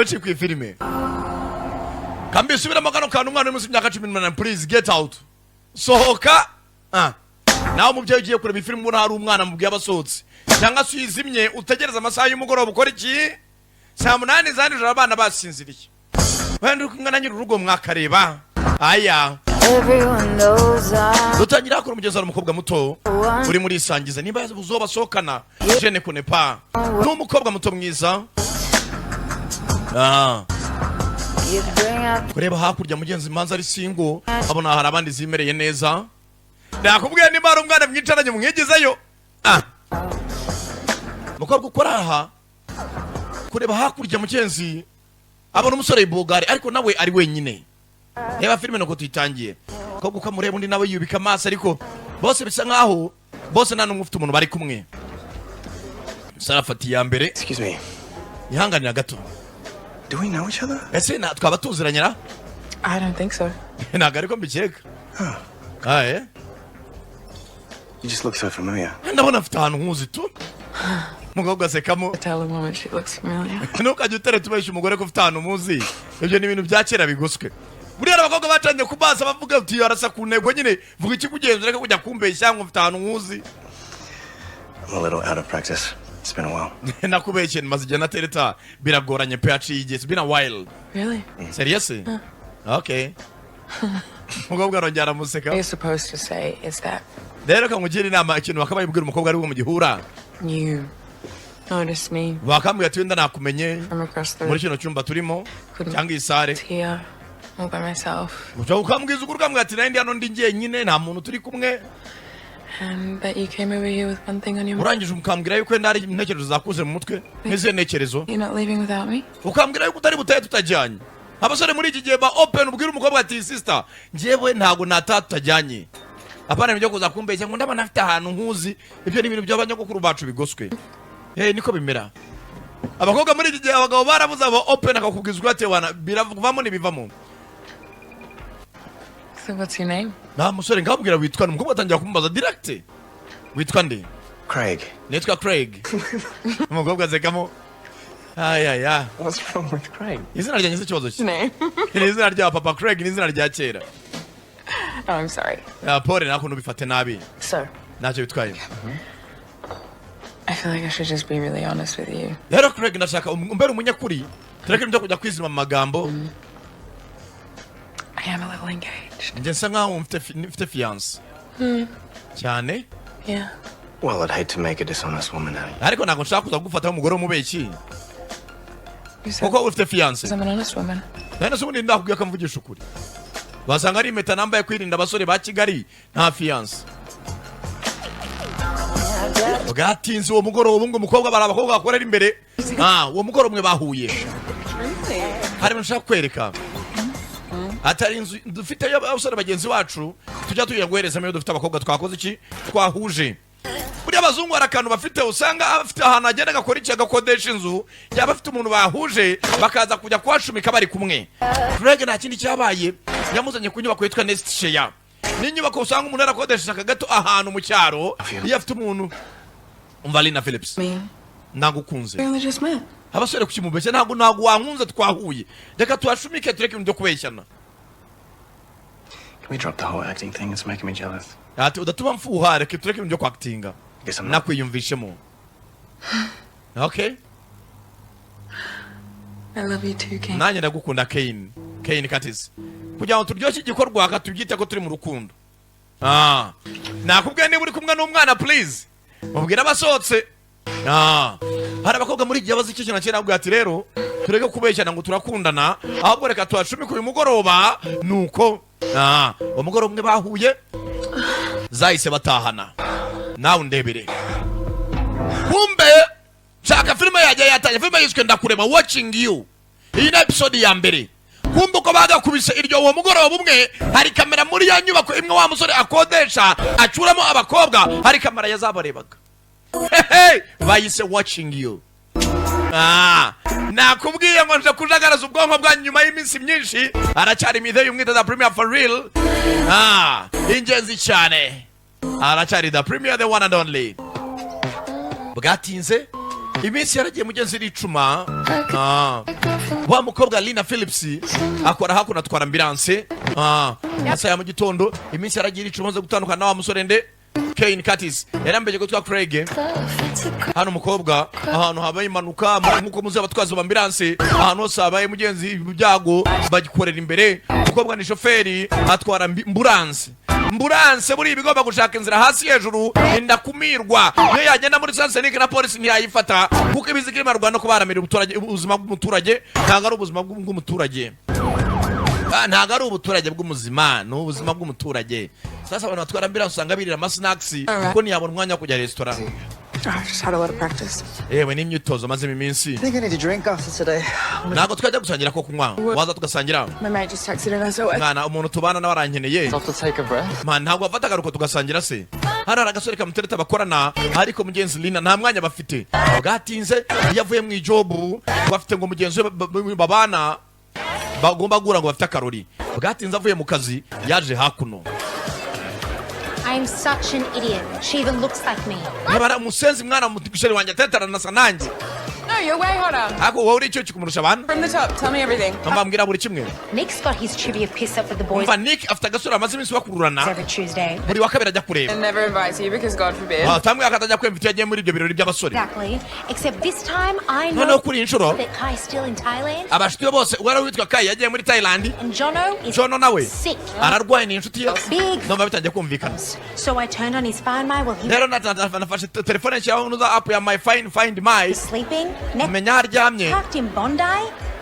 Ku ifilime kambisubiramo kano kantu, umwana uri munsi y'imyaka 18, please get out, sohoka. Ah. Nawe umubyeyi ugiye kureba ifilime ubona hari umwana, mubwiye abasohotse, cyangwa se uyizimye, utegereze amasaha y'umugoroba. Ukora iki? Saa 8 za nijoro abana basinziriye, wenda uri kumwe na nyiri urugo mwakareba aya. Everyone knows I'm Dutangira hakora umugezi, hari umukobwa muto uri muri isangiza, niba uzo basohokana, je ne connais pas. Ni umukobwa muto mwiza. Ah. You bring up Kureba hakurya, mugenzi, manza ari single, abona hari abandi zimereye neza. Nakubwiye, niba hari umwana mwicaranye mwigizeyo. Ah, umukobwa ukora aha, kureba hakurya, mugenzi, abona umusore bogari, ariko nawe ari wenyine. Reba filime nuko tuyitangiye, umukobwa ukamureba, undi nawe yubika amaso, ariko bose bisa nkaho bose nta n'umwe ufite umuntu bari kumwe. Umusore afata iya mbere. Excuse me. Ihanganira gato. Do we know each other? Ese twaba tuziranye ra? I don't think so. Ntabwo ariko mbikeka. Ah, eh? You just look so familiar. Ndabona afite ahantu nkuzi tu. Umukobwa asekamo. Tell a woman she looks familiar. Ntukajye utereta ubeshya umugore ko ufite ahantu muzi, ibyo ni ibintu bya kera bigoswe. Buriya abakobwa bacanye ku maso bavuga uti arasa ku ntego nyine, vuga ikikugenza, ureke kujya kumbeshya ngo mfite ahantu nkuzi. I'm a little out of practice. It's been a while. Nakubeshye, maze igihe natereta, biragoranye pe, haciye igihe. It's been a while. Really? Serious? Okay. Umukobwa arongera aramuseka. What you're supposed to say is that Rero kangugira inama, ikintu wakabaye ubwira umukobwa ari bwo mugihura, you noticed me bakambwira ati wenda nakumenye from across the muri kino cyumba turimo cyangwa iyi salle here all by myself ushobora ukambwiza ukuri, ukambwira ati nari ndi hano ndi njyenyine, nta muntu turi kumwe, and that you came over here with one thing on your mind. Urangije ukambwira yuko wenda hari intekerezo zakuze mu mutwe. Nk'izihe ntekerezo? You're not leaving without me? Ukambwira yuko utari butahe tutajyanye. Abasore muri iki gihe ba open, ubwira umukobwa ati sister, njyewe ntabwo nataha tutajyanye. Apana ibyo kuza kumbeshya ngo ndabona afite ahantu nkuzi, ibyo ni ibintu by'abanyogokuru bacu bigoswe. Eh, niko bimera. Abakobwa muri iki gihe, abagabo barabuze aba open, akakubwiza ukuri ati wana biravamo n'ibivamo. So what's your name? Nta musore ngabwira witwa nde? Umukobwa atangira kumubaza direct, witwa nde? Craig. Nitwa Craig. Umukobwa azekamo ayaya. What's wrong with Craig? Izina ryanjye si ikibazo cye. Name? Ni izina rya papa. Craig ni izina rya kera. Oh, I'm sorry. Ya, Paul, nta bifate nabi. So, Ntacyo bitwaye. I feel like I should just be really honest with you. Rero Craig, ndashaka umbere umunyakuri, tureke ibyo kujya kwizima mu magambo. I am a little engaged. Njye nsa nkaho mfite fiancé cyane. Yeah. Well, I'd hate to make a dishonest woman out of you. Ariko ntabwo nshaka kuza kugufata nk'umugore w'umubeshyi You said kuko ufite fiancé. I'm an honest woman. None se ubundi ndakubwiye ko mvugisha ukuri, wasanga ari impeta nambaye kwirinda abasore ba Kigali. Nta fiancé. Bwatinze uwo mugoroba ngo umukobwa, bari abakobwa bakorera imbere. Ah, uwo mugoroba umwe bahuye, hari ibintu nshaka kwereka, atari inzu dufite abasore bagenzi bacu tujya tujya guherezamo iyo dufite abakobwa twakoze iki, twahuje. Buriya abazungu hari akantu bafite, usanga afite ahantu agenda agakora iki, agakodesha inzu, yaba afite umuntu bahuje bakaza kujya kuhashumika bari kumwe. Craig nta kindi cyabaye, yamuzanye ku nyubako yitwa Nest Share. Ni inyubako usanga umuntu yarakodesheje aka gato ahantu mu cyaro iyo afite umuntu. Umva, Lina Phillips. Me. Nagukunze. We only just met. Abasore kukimubeshya, ntabwo wankunze, twahuye, reka tuhashumike, tureke ibintu byo kubeshyana. Can we drop the whole acting thing? It's making me jealous. Ati udatuma mfuha, reka tureke ibintu byo kwakitinga. Guess I'm not. Nakwiyumvishemo, okay. I love you too, Kane. Nanjye ndagukunda, Kane, Kane Curtis. Kugira ngo turyoshye igikorwa, tubyite ko turi mu rukundo. Ah, nakubwiye, niba uri kumwe n'umwana, please mubwire abasohotse. Ah, hari abakobwa muri iki gihe bazi icyo kintu kera, nabwo ati rero tureke kubeshyana ngo turakundana, ahubwo reka tuhacumike uyu mugoroba. Nuko ah, uwo mugoroba umwe bahuye, zahise batahana. Nawe undebere, kumbe shaka filime yajya yatangiye. Filime yiswe Ndakureba, Watching You. Iyi ni episode ya mbere. Kumbe uko bagakubise iryo uwo mugoroba umwe, hari kamera muri ya nyubako imwe wa musore akodesha acuramo abakobwa, hari kamera yazabarebaga. Hehe, bayise Watching You. Ah, nakubwiye ngo nje kujagaraza ubwonko bwanyu nyuma y'iminsi myinshi. Aracyari midhe umwita The Premier for real. Ah, ingenzi cyane, aracyari The Premier, the one and only. Bwatinze. Iminsi yaragiye, mugenzi, iricuma. Wa mukobwa Lina Phillips akora hakuno, atwara ambulance. Masaha ya mu gitondo, iminsi yaragiye iricuma, amaze gutandukana na wa musore nde, Kane Curtis, yari yambaye witwa Craig. Hano umukobwa, ahantu habaye impanuka, nk'uko muzi abatwazi ba ambulance, ahantu hose habaye, mugenzi, ibyago bagikorera imbere. Umukobwa ni shoferi, atwara ambulance. Ambulance buriya iba igomba gushaka inzira hasi hejuru, indakumirwa. Iyo yagenda muri sens unique na polisi ntiyayifata, kuko ibiziga irimo no kubaramira ubuzima bw'umuturage. Ntabwo ari ubuzima bw'umuturage. Ntabwo ari ubuturage bw'umuzima, ni ubuzima bw'umuturage. Sasa abantu batwara ambulance usanga birira amasnacks, kuko ntiyabona umwanya wo kujya resitora. Oh, I've just had a lot of practice. Yewe, n'imyitozo mazemo iminsi. I think I need a drink after today. Ntabwo twajya gusangira ko kunywa? Waza tugasangira? My mate just texted an SOS. Mwana, umuntu tubana nawe arankeneye. Off to take a breath. Man, ntabwo wafata agaruko tugasangira se? Hano hari agasore kamutereta bakorana, ariko mugenzi Lina nta mwanya bafite, bwatinze. Iyo avuye mu ijob bafite ngo mugenzi we babana bagomba guhura ngo bafite akarori. Bwatinze, avuye mu kazi yaje hakuno. I'm such an idiot. She even looks like me. Niba ari umusenzi, mwana musheri wanjye ateretana nasa nanjye. No, you're way hotter. Ariko wowe uri icyo kumurusha abantu. From the top, tell me everything. Mbambwira buri kimwe. Nick's got his trivia piss up with the boys Umva, Nick afite agasore amaze iminsi bakururana. every Tuesday. Buri wa kabiri ajya kureba. And never invites you because God forbid. Tamwe akatajya kwemva iyo yagiye muri ibyo birori by'abasore. Exactly. Except this time I know Noneho kuri iyi nshuro that Kai's still in Thailand abashuti be bose, uwari witwa Kai yagiye muri Thailand. and Jono is Jono nawe sick. ararwaye, ni inshuti ye. Big. Numva bitangiye kumvikana. So I turned on his Find My while he Rero nafashe telefone, nshyiraho nuza app ya my find find my was sleeping. Next menya aho aryamye. parked in Bondi.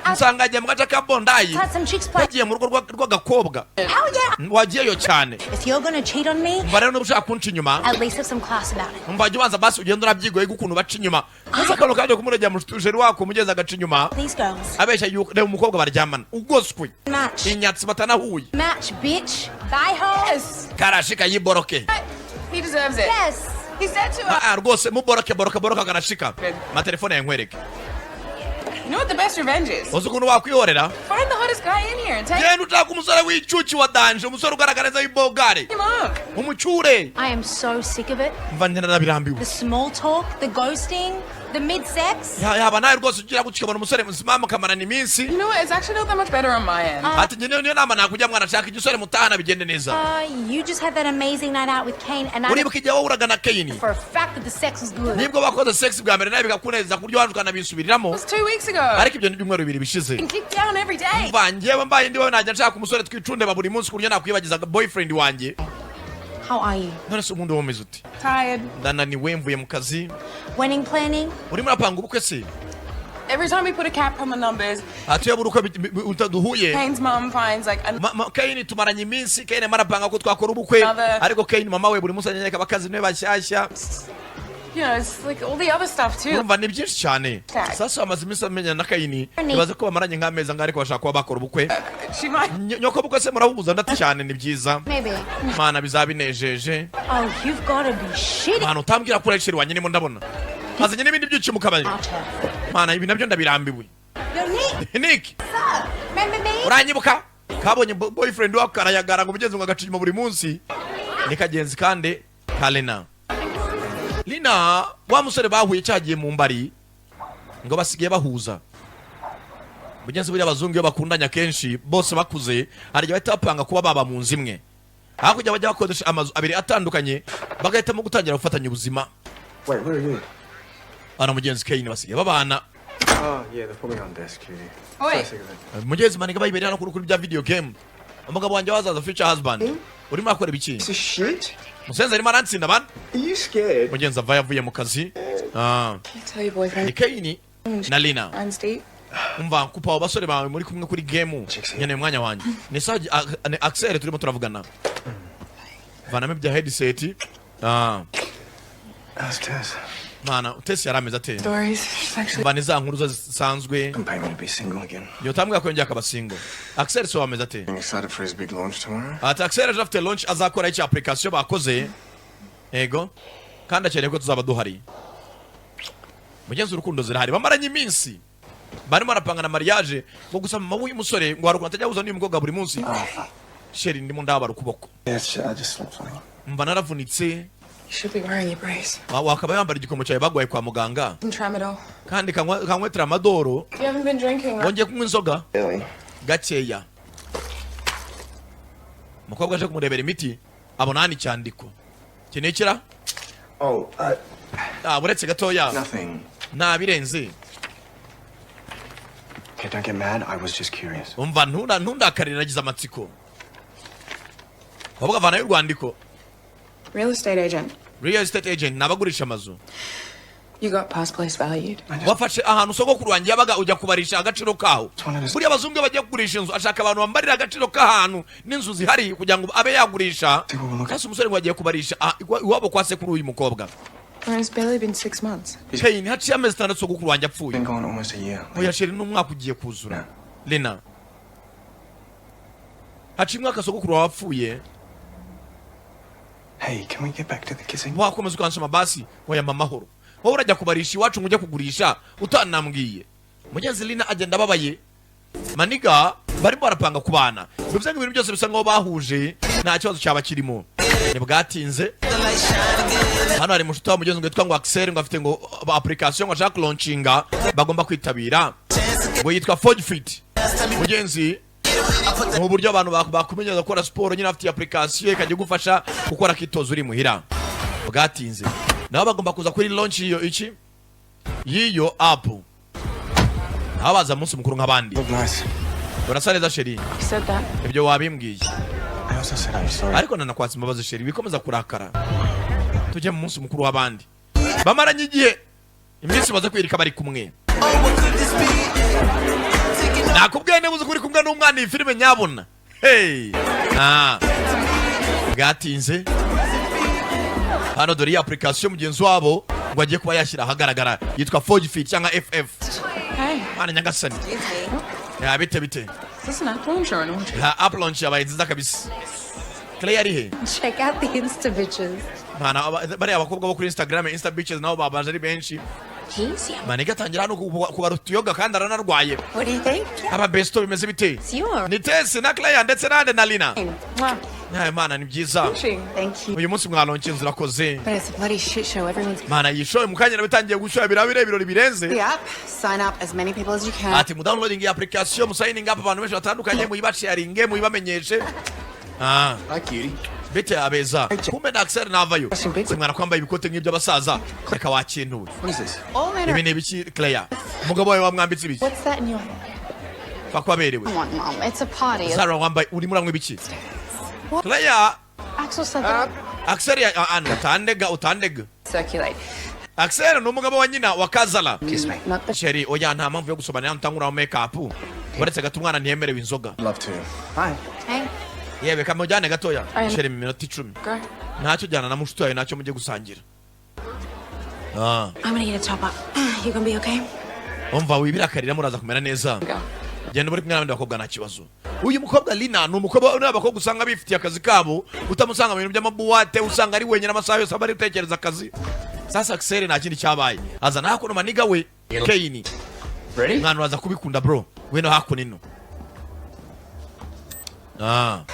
Nsanga agiye mu gace ka Bondi. Outside some chicks play. Yagiye mu rugo rw'agakobwa. Hell yeah! Wagiyeyo cyane. If you're gonna cheat on me, Umva rero, niba ushaka kunca inyuma, at least have some class about it. umva, jya ubanza basi ugenda urabyigoye ukuntu baca inyuma. Ntuzi akantu kaje kumuregera musheri wako, umugezi agaca inyuma. These girls. Abeshya yuko reba umukobwa baryamana ugoswe. Match. Inyatsi batanahuye. Match, bitch. Bye, ho. Yes. Karashika yiboroke. He deserves it. Yes. He said to us. Ah, rwose muboroke, boroka, boroka, karashika. Amatelefone yankwereke. You know what the best revenge is? Uzi ukuntu wakwihorera? Find the hottest guy in here and take Genda ushaka umusore w'icyuki wa danger, umusore ugaragara neza w'ibogare, him off. umucyure. I am so sick of it. Mva, narabirambiwe. The small talk, the ghosting, the mid sex. Yaba nawe rwose ugira gutya ukabona umusore muzima mukamarana iminsi. You know what? It's actually not that much better on my end. Ati njye niyo nama nakujya, mwana, shaka igisore mutahana bigende neza. You just had that amazing night out with Kane, and I know Uribuka igihe wahuraga na Kane? for a fact that the sex was good. Nibwo bakoze sex bwa mbere nawe bikakunezeza ku buryo waje ukanabisubiriramo. It was 2 weeks ago. Ariko ibyo ni ibyumweru 2 bishize. I dick down every day. Mva, njyewe mbaye ndi wowe najya nshaka umusore twicundeba buri munsi ku buryo nakwibagiza boyfriend wanjye. How are you? None se ubundi wowe umeze ute? Tired. Ndananiwe, mvuye mu kazi. Wedding planning? Urimo urapanga ubukwe se? Every time we put a cap on the numbers, Ati iyo buri uko duhuye, Kane's mum finds like Kane tumaranye iminsi, Kane arimo arapanga ko twakora ubukwe. Another- Ariko Kane mama we buri munsi anyereka abakazi niwe bashyashya. It's like all the other stuff too. Urumva ni byinshi cyane. Cyane. Sasa bamaze iminsi bamenyana na Kane, ibaze ko bamaranye nk'amezi angahe, ariko bashaka kuba bakora ubukwe. She might. Nyoko bukwe se murahuza? Ndati cyane, ni byiza. Maybe. Mana, bizaba binejeje. Oh, you've got to be shitting. Mana, utambwira ko urayisheri wanjye ndimo ndabona azanye n'ibindi byinshi mu kabari. Out her. Mana, ibi nabyo ndabirambiwe. Yo, Nick, Nick. what's up? Remember me? Uranyibuka? Kabonye boyfriend wako karayagara ngo mugenzi ngo agaca inyuma buri munsi. Ni kagenzi kandi ka Lena. Lina, wa musore bahuye cyagiye mu mbari, ngo basigaye bahuza. Mugenzi, buriya abazungu iyo bakundanye akenshi bose bakuze, hari igihe bahita bapanga kuba baba mu nzu imwe, hakurya bajya bakodesha amazu abiri atandukanye, bagahitamo gutangira gufatanya ubuzima. Wait, where are you? Bana, mugenzi, Kane basigaye babana. Oh, yeah, they're probably on desk duty. Oi. So sick of it. Mugenzi, maniga bayibereye hano kuri bya video game. Umugabo wanjye wazaza, future husband, urimo akora ibiki? Piece of shit? Musenzi arimo arantsinda bana. Are you scared? Mugenzi ava yavuye mu kazi. Tell your boyfriend. Ni Kane na Lina. I'm Steve. Umva, kupa abo basore bawe muri kumwe kuri game, nkeneye umwanya wanjye. Ni sawa, ni Axel turimo turavugana. Vanamo ibya headset. How's Tess? Mana, Tess yari ameze ate? Stories. She's actually Umva, ni za nkuru zo zisanzwe. Don't pay me to be single again. Yotambwira ko yongeye akaba single. Axel so ameze ate? I'm excited for his big launch tomorrow. Ati Axel ejo afite launch azakora iki application bakoze, ego, kandi akeneye ko tuzaba duhari. Mugenzi, urukundo zirahari, bamaranye iminsi, barimo barapanga na mariage, ngo gusa mama w'uyu musore ngo hari ukuntu atajya ahuza n'uyu mukobwa buri munsi. Chéri, ndimo ndabara ukuboko. Yeah, I just slept funny. Mva, naravunitse. You should be wearing your brace. Wakaba yambara igikomo cyawe bagwaye kwa muganga. Some tramadol. Kandi kanywe tramadol. You haven't been drinking, right? Wongeye kunywa inzoga? Billy. Gakeya. Umukobwa aje kumurebera imiti, abona hano icyandiko. Iki ni ikira? Oh, Ah, uretse gatoya. nothing. Nta birenze. Okay, don't get mad. I was just curious. Umva, ntundakarire, nagize amatsiko. Umukobwa avanayo urwandiko. Real estate agent. Real estate agent ni abagurisha amazu. You got past place valued. Wafashe ahantu sogokuru wanjye yabaga, ujya kubarisha agaciro kaho. Buriya abazungu iyo bagiye kugurisha inzu, ashaka abantu bambarira agaciro k'ahantu n'inzu zihari kugira ngo abe yagurisha. Sasa umusore ngo agiye kubarisha iwabo kwa sekuru uyu mukobwa. Well, it's barely been 6 months. Hey, haciye amezi 6 sogokuru wanjye apfuye. Been gone almost a year. Oya chérie, n'umwaka ugiye kuzura. Lena, haciye umwaka sogokuru wawe apfuye. Hey, can we get back to the kissing? Wakomeza ukansoma basi. Oya, mama, amahoro. Wowe urajya kubarisha iwacu ngo ujye kugurisha utanambwiye. Mugenzi Lina agenda ababaye. Maniga barimo barapanga ku bana, bivuze ngo ibintu byose bisa nkaho bahuje, nta kibazo cyaba kirimo. Ntibwatinze, hano hari mushuti wa mugenzi ngo yitwa ngo Axel, ngo afite ngo application ngo ashaka kulaunchinga bagomba kwitabira, ngo yitwa Forge Fit. Mugenzi, ni uburyo abantu bakumenyereza gukora siporo nyine, afite application ikajya igufasha gukora akitozo uri muhira. Bwatinze, nabo bagomba kuza kuri launch iyo iki y'iyo app, nabo baza mu munsi mukuru nk'abandi. Look nice. Urasa neza, chérie. You said that. Ibyo wabimbwiye. I also said I'm sorry. Ariko nanakwatsa imbabazi, chérie. Bikomeza kurakara, tujye mu munsi mukuru w'abandi. Bamaranye igihe, iminsi baza kwirika bari kumwe. Nakubwiye, niba uzi ko uri kumwe n'umwana, iyi filime nyabuna. Hey, ah. Bwatinze, hano dore iyi application mugenzi wabo ngo agiye kuba yashyira ahagaragara, yitwa Forge Fit cyangwa FF. Hey, Mwana nyagasani ya, bite bite? is this an app launch or an orgy? Ha, app launch yabaye nziza kabisa. Clay ari he? Check out the Insta bitches. Mwana, bariya abakobwa bo kuri Instagram, Insta bitches, nabo babaje ari benshi. Jeez, yeah. Maniga atangira hano kubara utuyoga kandi aranarwaye. What do you think? Aba besto bimeze bite? It's yours. Ni Tesi na Clay ndetse nande na Lina. Mwah. Nyayo mana, ni byiza. Thank you. Uyu munsi mwalonke inzu, urakoze. But it's a bloody shit show. Everyone's Mana, yishoye mu kanya bitangiye gushoya, birabire ibirori birenze. The app, sign up as many people as you can. Ati mudownloading iyi application, musigning up abantu benshi batandukanye, muyibasharinge, muyibamenyeshe. Ah. Hi, cutie. Bite abeza? Kumbe na Axel navayo. Mwana, kwambaye ibikote nk'iby'abasaza, reka wakintuwe. What is this? All men Ibi are ni ibiki, Claire? Umugabo wawe wamwambitse ibiki? What's that in your Pfa aberewe. Come on, Mom. It's a party. Zara, wambaye, urimo uranywa ibiki, Claire? Axel said that. Axel ya ah, utandega, utandega. Circulate. Axel ni umugabo wa nyina wa Kazala. Kiss me. Not the Chérie, oya, nta mpamvu yo gusomana, ntanguraho make up. Uretse gato, umwana ntiyemerewe inzoga. Love to. Hi. Hey. Yewe, kamujyane gatoya. Aya. Chérie, mu minota 10. Go. Ntacyo, jyana na mushuti wawe, ntacyo, mujye gusangira. Ah. I'm gonna get a top up. You gonna be okay? Umva, wibirakarira, muraza kumera neza. Go. Genda uri kumwe n'abandi bakobwa, nta kibazo. Uyu mukobwa Lina ni umukobwa, ni abakobwa usanga bifitiye akazi kabo, utamusanga mu bintu by'amabuwate, usanga ari wenyine amasaha yose, aba ari gutekereza akazi. Sasa Axel nta kindi cyabaye, azana hakuno maniga we Kane. Ready? Mwana, uraza kubikunda bro, weno hakuno ino. Ah.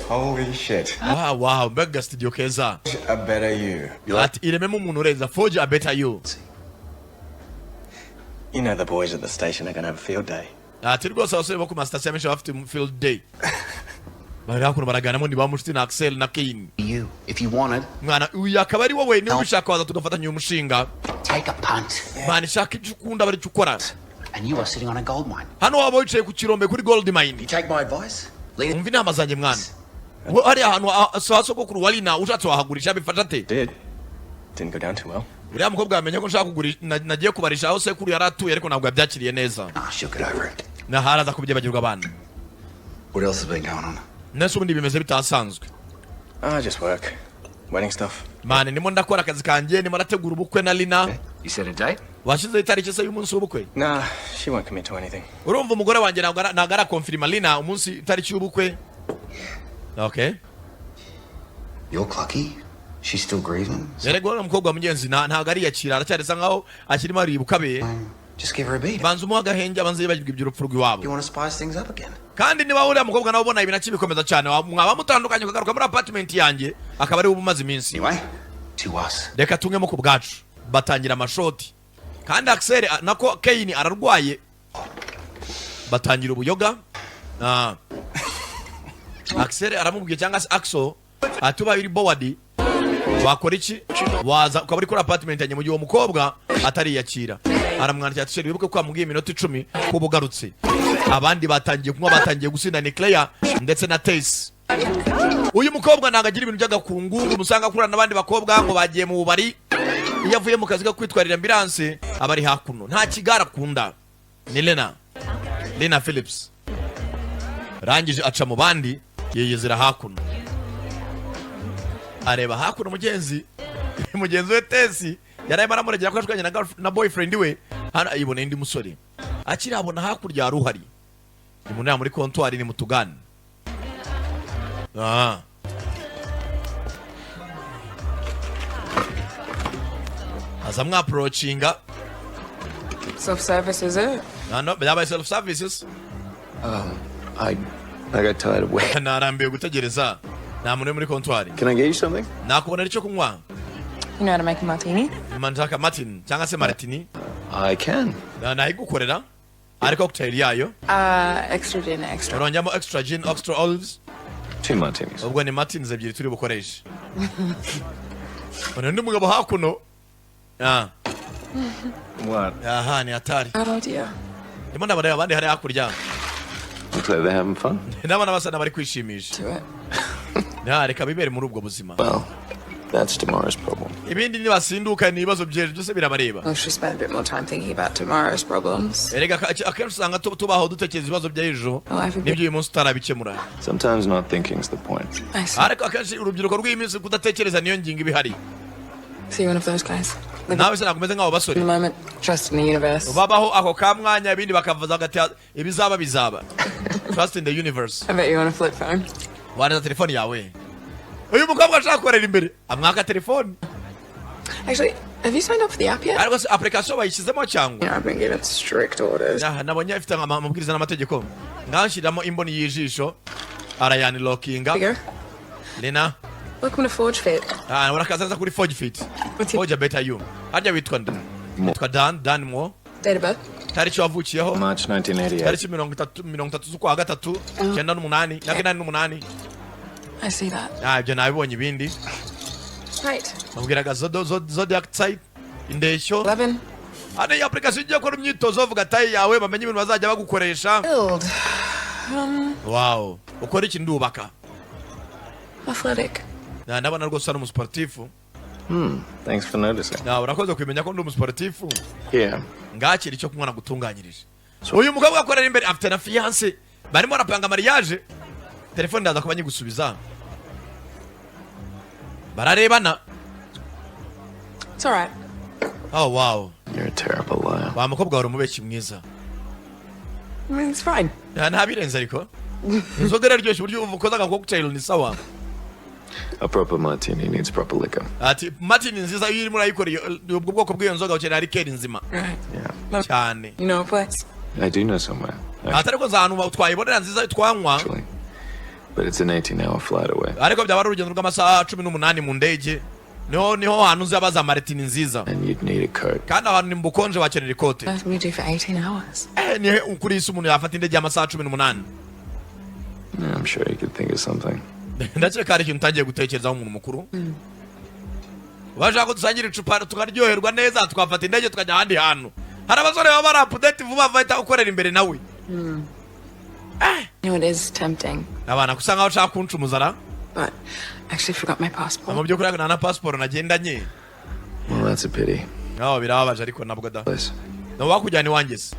Holy shit. Wow, mbega studio keza. A better you. Ati irememo umuntu urenza, forge a better you. You know the boys at the station are gonna have a field day. Ati rwose abasore bo ku masitasiyo menshi baba bafite field day. Bari hakuno baraganamo, ni ba mushuti na Axel na Kane. You, if you want it, Mwana, uyu akaba ari wowe, niba ubishaka waza tugafatanya uyu mushinga. take a punt. Mwana, ishaka ibyo ukunda, bari icyo ukora. And you are sitting on a gold mine. Hano waba wicaye ku kirombe, kuri gold mine. You take my advice? Leave Umva inama zanjye, mwana. Hariya hantu sa sogokuru wa Lina, ushatse wahagurisha, bifasha ate? Did. Didn't go down too well. Uriya mukobwa yamenye ko nshaka kugurisha, nagiye kubarisha aho sekuru yari atuye, ariko ntabwo yabyakiriye neza. Ah, she'll get over it. Naharaza kubyibagirwa abana. What else has been going on? Nese ubundi bimeze bitasanzwe? Ah, just work. Wedding stuff. Mane, ndimo ndakora akazi kanjye, ndimo ndategura ubukwe na Lina. You set a date? Washyizeho itariki se y'umunsi w'ubukwe? Nah, she won't commit to anything. Urumva, umugore wanjye ntabwo arakonfirima Lina umunsi, itariki y'ubukwe. Okay. You're clucky. She's still grieving. Rero uriya mukobwa wa mugenzi ntabwo ariyakira, aracyarisa nkaho akirimo aribuka be. Just give her a beat. Banza umuhe agahenge, abanza yibagirwa iby'urupfu rw'iwabo. You want to spice things up again? Kandi niba uriya mukobwa nawe ubona ibintu akibikomeza cyane, mwaba mutandukanye, ukagaruka muri apartment yanjye, akaba ari we uba umaze iminsi. Anyway, to us. Reka tungemo ku bwacu. Batangira amashoti, kandi Axel nako Kane ararwaye. Batangira ubuyoga. Axel aramubwiye, cyangwa se Axel, ati ubaye uri bored wakora iki? Waza ukaba uri kuri apartment yanjye mu gihe uwo mukobwa atariyakira. Aramwandikira ati: "Chéri, wibuke ko wamubwiye iminota 10 kuba ugarutse." Abandi batangiye kunywa, batangiye gusinda, ni Claire ndetse na Tess. Uyu mukobwa ntabwo agira ibintu by'agakungu, umusanga akurana n'abandi bakobwa ngo bagiye mu bubari. Iyo avuye mu kazi ko kwitwarira ambulance aba ari hakuno, nta kigare akunda. Ni Lena, Lena Phillips. Rangije aca mu bandi, yiyizira hakuno, areba hakuno. Mugenzi we Tesi yari arimo aramuregera ko yashwanye na boyfriend we. Hano ayibona undi musore akirabona hakurya hari uhari, ni mu nama muri comptoir, ni mu tugane. Aza mwapproachinga. Self service, is it? Hano byabaye self services. I got tired of waiting. Narambiwe gutegereza, nta muntu uri muri comptoir. Can I get you something? Nakubonera icyo kunywa? You know how to make a martini? Nshaka martini cyangwa se martini. I can. Nayigukorera, ariko cocktail yayo. Extra gin, extra. Urongeramo extra gin, extra olives. Two martinis. Ubwo ni martinis ebyiri turi bukoreshe. None undi mugabo hakuno. What? Aha ni hatari. Oh dear. Ndimo ndabareba abandi hari hakurya. Looks like they're having fun. Ndabona basa n'abari kwishimisha. To it. Reka bibere muri ubwo buzima. Well, that's tomorrow's problem. Ibindi nibasinduka ni ibibazo by'ejo, byose birabareba. Well, she spent a bit more time thinking about tomorrow's problems. Erega akenshi usanga tubaho dutekereza ibibazo by'ejo Oh, I forget. n'ibyo uyu munsi utarabikemura. Sometimes not thinking's the point. I see. Ariko akenshi urubyiruko rw'iyi minsi, kudatekereza niyo ngingo iba ihari. See one of those guys. Live Nawe se ntabwo umeze nk'abo basore? in the moment, trust in the universe. Babaho ako ka mwanya, ibindi bakavuza hagati, ibizaba bizaba, trust in the universe. I bet you want a flip phone. Waneza telefoni yawe. Uyu mukobwa ashaka gukorera imbere, amwaka telefoni. Actually, have you signed up for the app yet? Ariko se application bayishyizemo cyangwa? You know, I've been given strict orders. Ah, nabonye ifite amabwiriza n'amategeko. Nganshyiramo imboni y'ijisho, arayanlockinga. Here we go. Lena. Welcome to Forge Fit. Ah, urakaza neza kuri Forge Fit. What's your Forge Better You. Harya witwa nde? Witwa Dan, Dan Mo. date of birth? Tariki wavukiyeho? March 1988. Tariki 30, 30 z'ukwa gatatu, 98, 88. I see that. Ah, ibyo nabibonye ibindi. Right. Babwiraga zodiac type, indeshyo. 11. Hano iyi application igiye gukora imyitozo, bavuga taille yawe, bamenye ibintu bazajya bagukoresha. Build. Wow, ukora iki? Ndubaka. Athletic. Ndabona rwose ari umusportifu. Thanks for noticing. Na urakoze kumenya ko ndi umusportifu. Yeah. Ngakira icyo kunywa nagutunganyirije. Uyu mukobwa akorera imbere, afite na fiancé, barimo barapanga mariage. Telefone ndaza kuba nyigusubiza. Bararebana. It's alright. Oh wow. You're a terrible liar. Wa mukobwa, wari umubeshyi mwiza. I mean, it's fine. Nta birenze, ariko inzoga iraryoshye, uburyo ukoze aga cocktail ni sawa. A proper martini needs proper liquor. Ati martini nziza, iyo urimo urayikora ubwo bwoko bw'iyo nzoga, ukenera liqueur nzima. Right. Yeah. Cyane. You know a place? I do know somewhere, Atari ko ahantu twayibonera nziza twanywa. actually. But it's an 18-hour flight away. Ariko byaba ari urugendo rw'amasaha 18 mu ndege. Niho hantu uzi abaza martini nziza. And you'd need a coat. Kandi ahantu ni mu bukonje, wakenera ikote. What can we do for 18 hours? Nihe kuri isi umuntu yafata indege y'amasaha 18? Yeah, I'm sure you could think of something. Ndakeka hari ikintu utangiye gutekerezaho, umuntu mukuru. Bashaka ko dusangira icupa tukaryoherwa neza, twafata indege tukajya ahandi hantu. Hari abasore baba bari update vuba, bahita gukorera imbere nawe. You know, it is tempting, Abana gusa nkaho ushaka kuncumuza ra. but I actually forgot my passport. Mu by'ukuri nta na pasiporo nagendanye. Well, that's a pity. Aho birababaje, ariko nabwo da. Place. Wakujyana iwanjye se?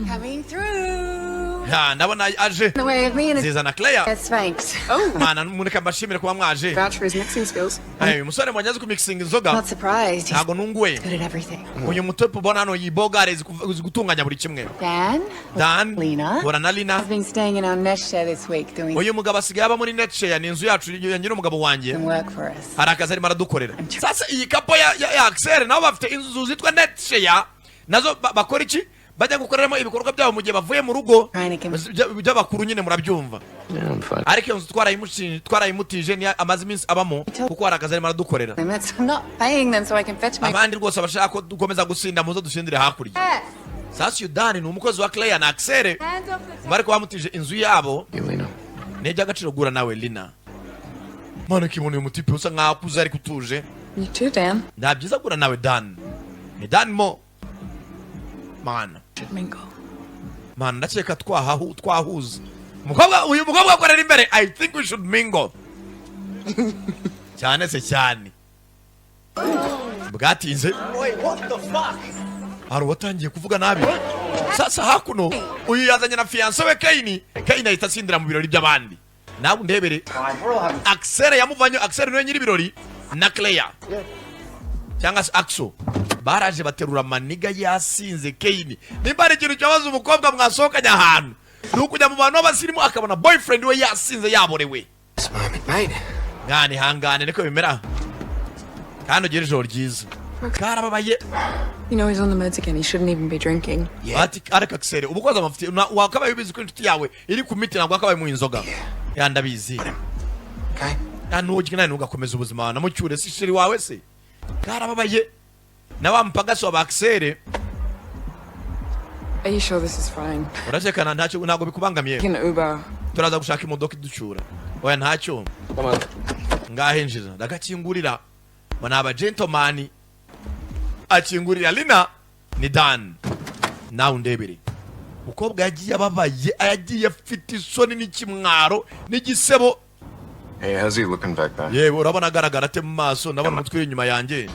Coming through. Ha, ndabona aje. The way of me and Zizana Claire. Sphinx. Oh, Mana, mureka mbashimire kuba mwaje. vouch for his mixing skills. Uyu musore mbonye azi kumixinga inzoga. Not surprised. He's Ntabwo nunguwe. good at everything. Uyu mutope ubona hano yibogare, azi gutunganya buri kimwe. Dan? Dan. Lena? Hora na Lina. Has been staying in our nest share this week doing Uyu mugabo asigaye aba muri netshare, ni inzu yacu ya nyiri umugabo wanjye. some work for us. Hari akazi arimo aradukorera. Sasa iyi couple ya Axel nabo bafite inzu zitwa netshare, nazo bakora iki? Bajya gukoreramo ibikorwa byabo mu gihe bavuye mu rugo. Trying to By'abakuru nyine murabyumva. Yeah, I'm fine. Ariko iyo nzu twarayimutije, niyo amaze iminsi abamo kuko hari akazi arimo aradukorera. Limits. I'm not paying them so I can fetch my. Abandi rwose bashaka ko dukomeza gusinda, muzo dusindire hakurya. Sasa uyu Dani ni umukozi wa Claire na Axel, bari bamutije inzu yabo. You, Lena. Ni iby'agaciro guhura nawe, Lina. Mwana, kibona uyu mutipe usa nkaho akuze ariko utuje. You too, Dan. Nta byiza guhura nawe, Dan. Ni Dan mo mana. Should mingle. Mana, ndakeka twahuza. Umukobwa, uyu mukobwa akorera imbere. I think we should mingle cyane se cyane. Bwatinze hari uwatangiye kuvuga nabi. Sasa hakuno uyu yazanye na fiancé we Kayini. Kayini ahita asindira mu birori by'abandi. Nawe undebere Axel yamuvanye. Axel niwe nyiri ibirori na Claire cyangwa se Axo. Baraje baterura maniga yasinze. Kayini, nimba hari ikintu cyabaza umukobwa mwasohokanye ahantu, ni ukujya mu bantu b'abasirimu akabona boyfriend we yasinze yaborewe. This moment, mate. Mwana, ihangane, niko bimera, kandi ugire ijoro ryiza. Karababaye. You know he's on the meds again. He shouldn't even be drinking. Ati ariko Axel, uba ukoze amafuti. Wakabaye ubizi ko inshuti yawe iri ku miti, ntabwo wakabaye mu inzoga. Ya, ndabizi. Okay. Ya, ntugire nawe ntugakomeza ubuzima namucyure, si chéri wawe se? Karababaye na wa mupagasi wa Axel. Are you sure this is fine? Urakekana ntacyo, ntabwo bikubangamiye? Can Uber. Turaza gushaka imodoka iducyura. Oya, ntacyo. Come on. Ngahe njira ndagakingurira ngo ni aba gentleman. Akingurira Lina ni Dan. Nawe undebere, umukobwa yagiye ababaye, yagiye afite isoni n'ikimwaro n'igisebo. Hey, how's he looking back there? Yewe, urabona agaragara ate mu maso? Ndabona umutwe uri inyuma yanjye.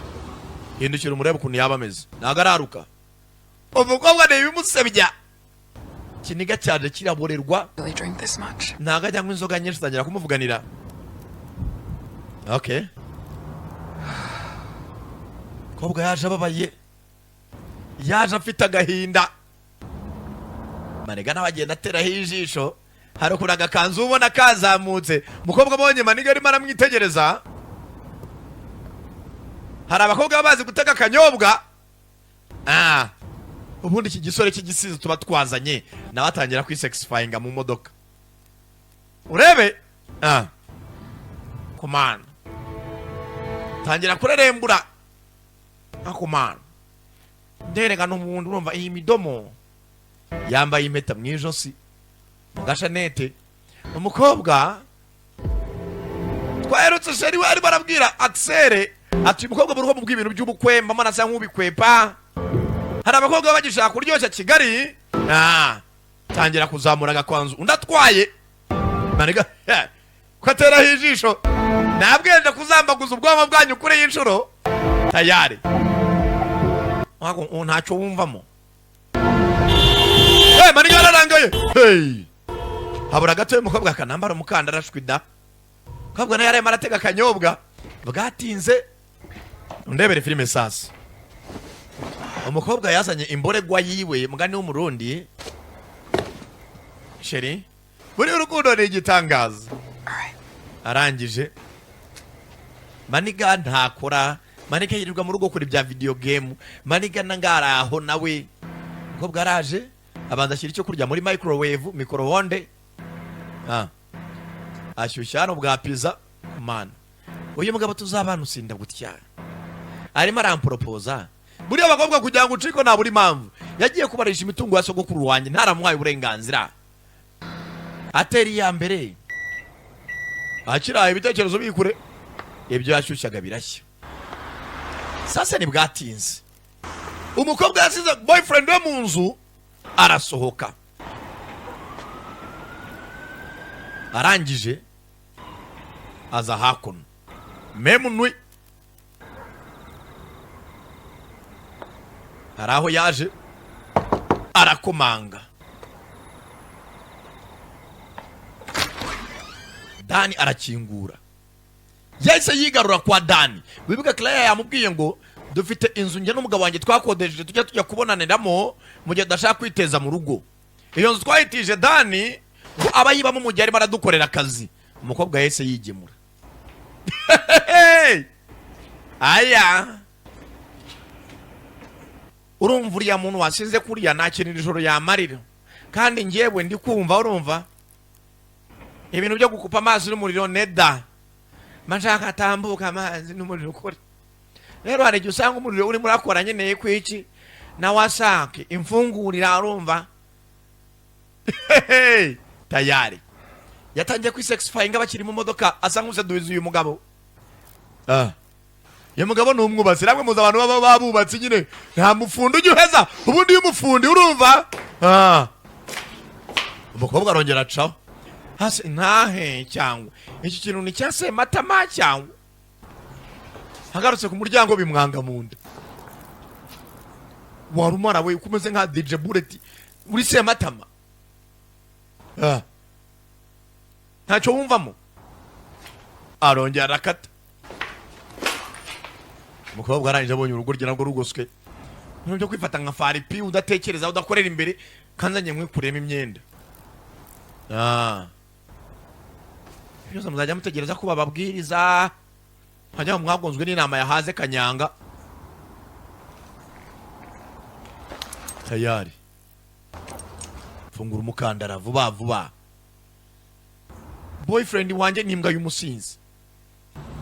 Hindukira umurebe ukuntu yaba ameze. Ntabwo araruka. Umukobwa ni ibimusebya, ikiniga cyaje kiraborerwa. Really drink this much. Ntabwo ajya anywa inzoga nyinshi, atangira kumuvuganira. Okay, umukobwa yaje ababaye, yaje afite agahinda. Maniga nawe agenda ateraho ijisho. Hari ukuntu agakanzu ubona kazamutse, umukobwa abonye maniga arimo aramwitegereza. Hari abakobwa baba bazi gutega akanyobwa. Ah, ubundi iki gisore cy'igisizi tuba twazanye nawe atangira kwisexifyinga mu modoka, urebe. Ah, komana tangira kurerembura akomana nderekana umuntu. Urumva iyi midomo, yambaye impeta mu ijosi mu gashanete. Umukobwa twaherutse chéri we arimo arabwira Axel ati: "Umukobwa mu rugo mubwira ibintu by'ubukwe, mbamo nasa nk'ubikwepa." Hari abakobwa baba bagishaka kuryoshya Kigali. Ah, tangira kuzamura agakwanzu undi atwaye maniga ko ateraho ijisho. Nabwenda kuzambaguza ubwonko bwanyu kuri iyi nshuro tayari. Wako, ntacyo wumvamo. Hey, maniga yararangaye. Hey, habura gato y'umukobwa akanambara umukandara ashwida. Umukobwa nawe yararimo aratega akanyobwa. Bwatinze, undebere filime. Sasa umukobwa yazanye imboregwa yiwe, mugani w'Umurundi. Chéri, buri urukundo ni igitangaza. Arangije maniga ntakora, maniga yirirwa mu rugo kuri bya video game. Maniga nangaraho nawe. Umukobwa araje abanza ashyira icyo kurya muri microwave, micro-onde. Ah, ashyushya hano bwa pizza. Mana, uyu mugabo tuzabana usinda gutya arimo aramporopoza. Buriya abakobwa kugira ngo ucike nta buri mpamvu. Yagiye kubarisha imitungo ya sogokuru wanjye ntaramuhaye uburenganzira, atera iya mbere akiraye ibitekerezo bikure, ibyo yashyushyaga birashya. Sasa ntibwatinze, umukobwa yasize boyfriend we mu nzu arasohoka. Arangije aza hakuno memunwi. Hari aho yaje arakomanga. Dani arakingura. Yahise yigarura kwa Dani. Wibuka Claire yamubwiye ngo dufite inzu njye n'umugabo wanjye twakodesheje, tujya kubonaniramo mu gihe tudashaka kwiteza mu rugo. Iyo nzu twayitije Dani ngo aba yibamo mu gihe arimo aradukorera akazi. Umukobwa yahise yigemura. Aya, Urumva, uriya muntu wasinze kuriya nta kintu iri joro yamarira, kandi njyewe ndi kumva, urumva, ibintu byo gukupa amazi n'umuriro neda mba nshaka atambuka amazi n'umuriro ukore. Rero hari igihe usanga umuriro urimo urakora, nkeneye ku iki na wasake imfungurira. Urumva, hehe, tayari yatangiye kwisexifyinga bakiri mu modoka, asa nk'useduza uyu mugabo. Uyu mugabo ni umwubatsi. Namwe muzi abantu baba babubatsi nyine, nta mufundi ujya uheza ubundi. Iyo umufundi, urumva. Umukobwa arongera acaho hasi ntahe, cyangwa iki kintu ni cya Sematama, cyangwa agarutse ku muryango bimwanga mu nda. Warumara we uko umeze nka DJ Bullet uri Sematama. Ntacyo wumvamo. Arongera arakata. Umukobwa arangije abonye urugo rye narwo rugoswe, ibintu byo kwifata nka faripi, udatekereza, udakorera imbere, kanzanye nkwikuremo imyenda. Byose muzajya mutegereza ko bababwiriza, hajya mwagonzwe n'inama yahaze kanyanga. Tayari fungura umukandara vuba vuba. Boyfriend wanjye ni imbwa y'umusinzi,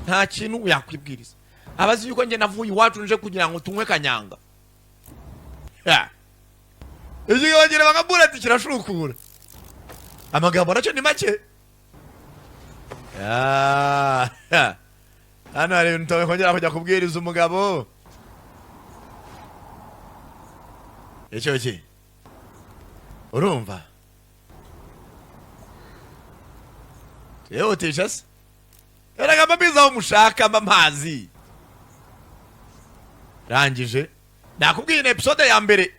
nta kintu yakwibwiriza. Abazi yuko njye navuye iwacu nje kugira ngo tunywe kanyanga. Ikigabo bakabwira ati kirashukura, amagambo nacyo ni make. Ya. Hano hari ibintu utakongera kujya kubwiriza umugabo. Icyo ki urumva twihutisha se? Erega mba aho mushaka, mba mpazi. Rangije nakubwiye ni episode ya mbere.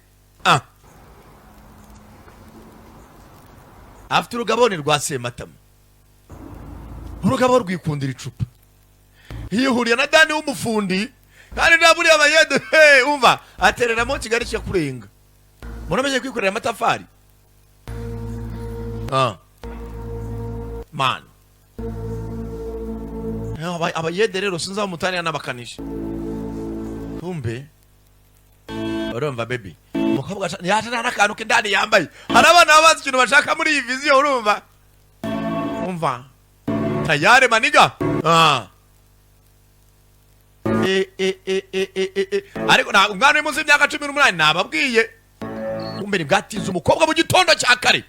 Afite urugabone rwa Sematama, urugabo rwikundira icupa. Yihuriye na Dani w'umufundi, kandi nta buriya bayede. Hey, umva, atereramo Kigali kikakurenga. Muramenye kwikorera amatafari. Man. Abayede rero sinzi aho mutanira n'abakanishi. Kumbe urumva, baby, umukobwa yaje nta n'akantu k'indani yambaye. Hari abana baba bazi ikintu bashaka muri iyi vision. Urumva, umva, tayari maniga. E, e, e, e, e, e, e. Ariko ntabwo umwana uri munsi y'imyaka 18 nababwiye. Kumbe ntibwatinze, umukobwa mu gitondo cya kare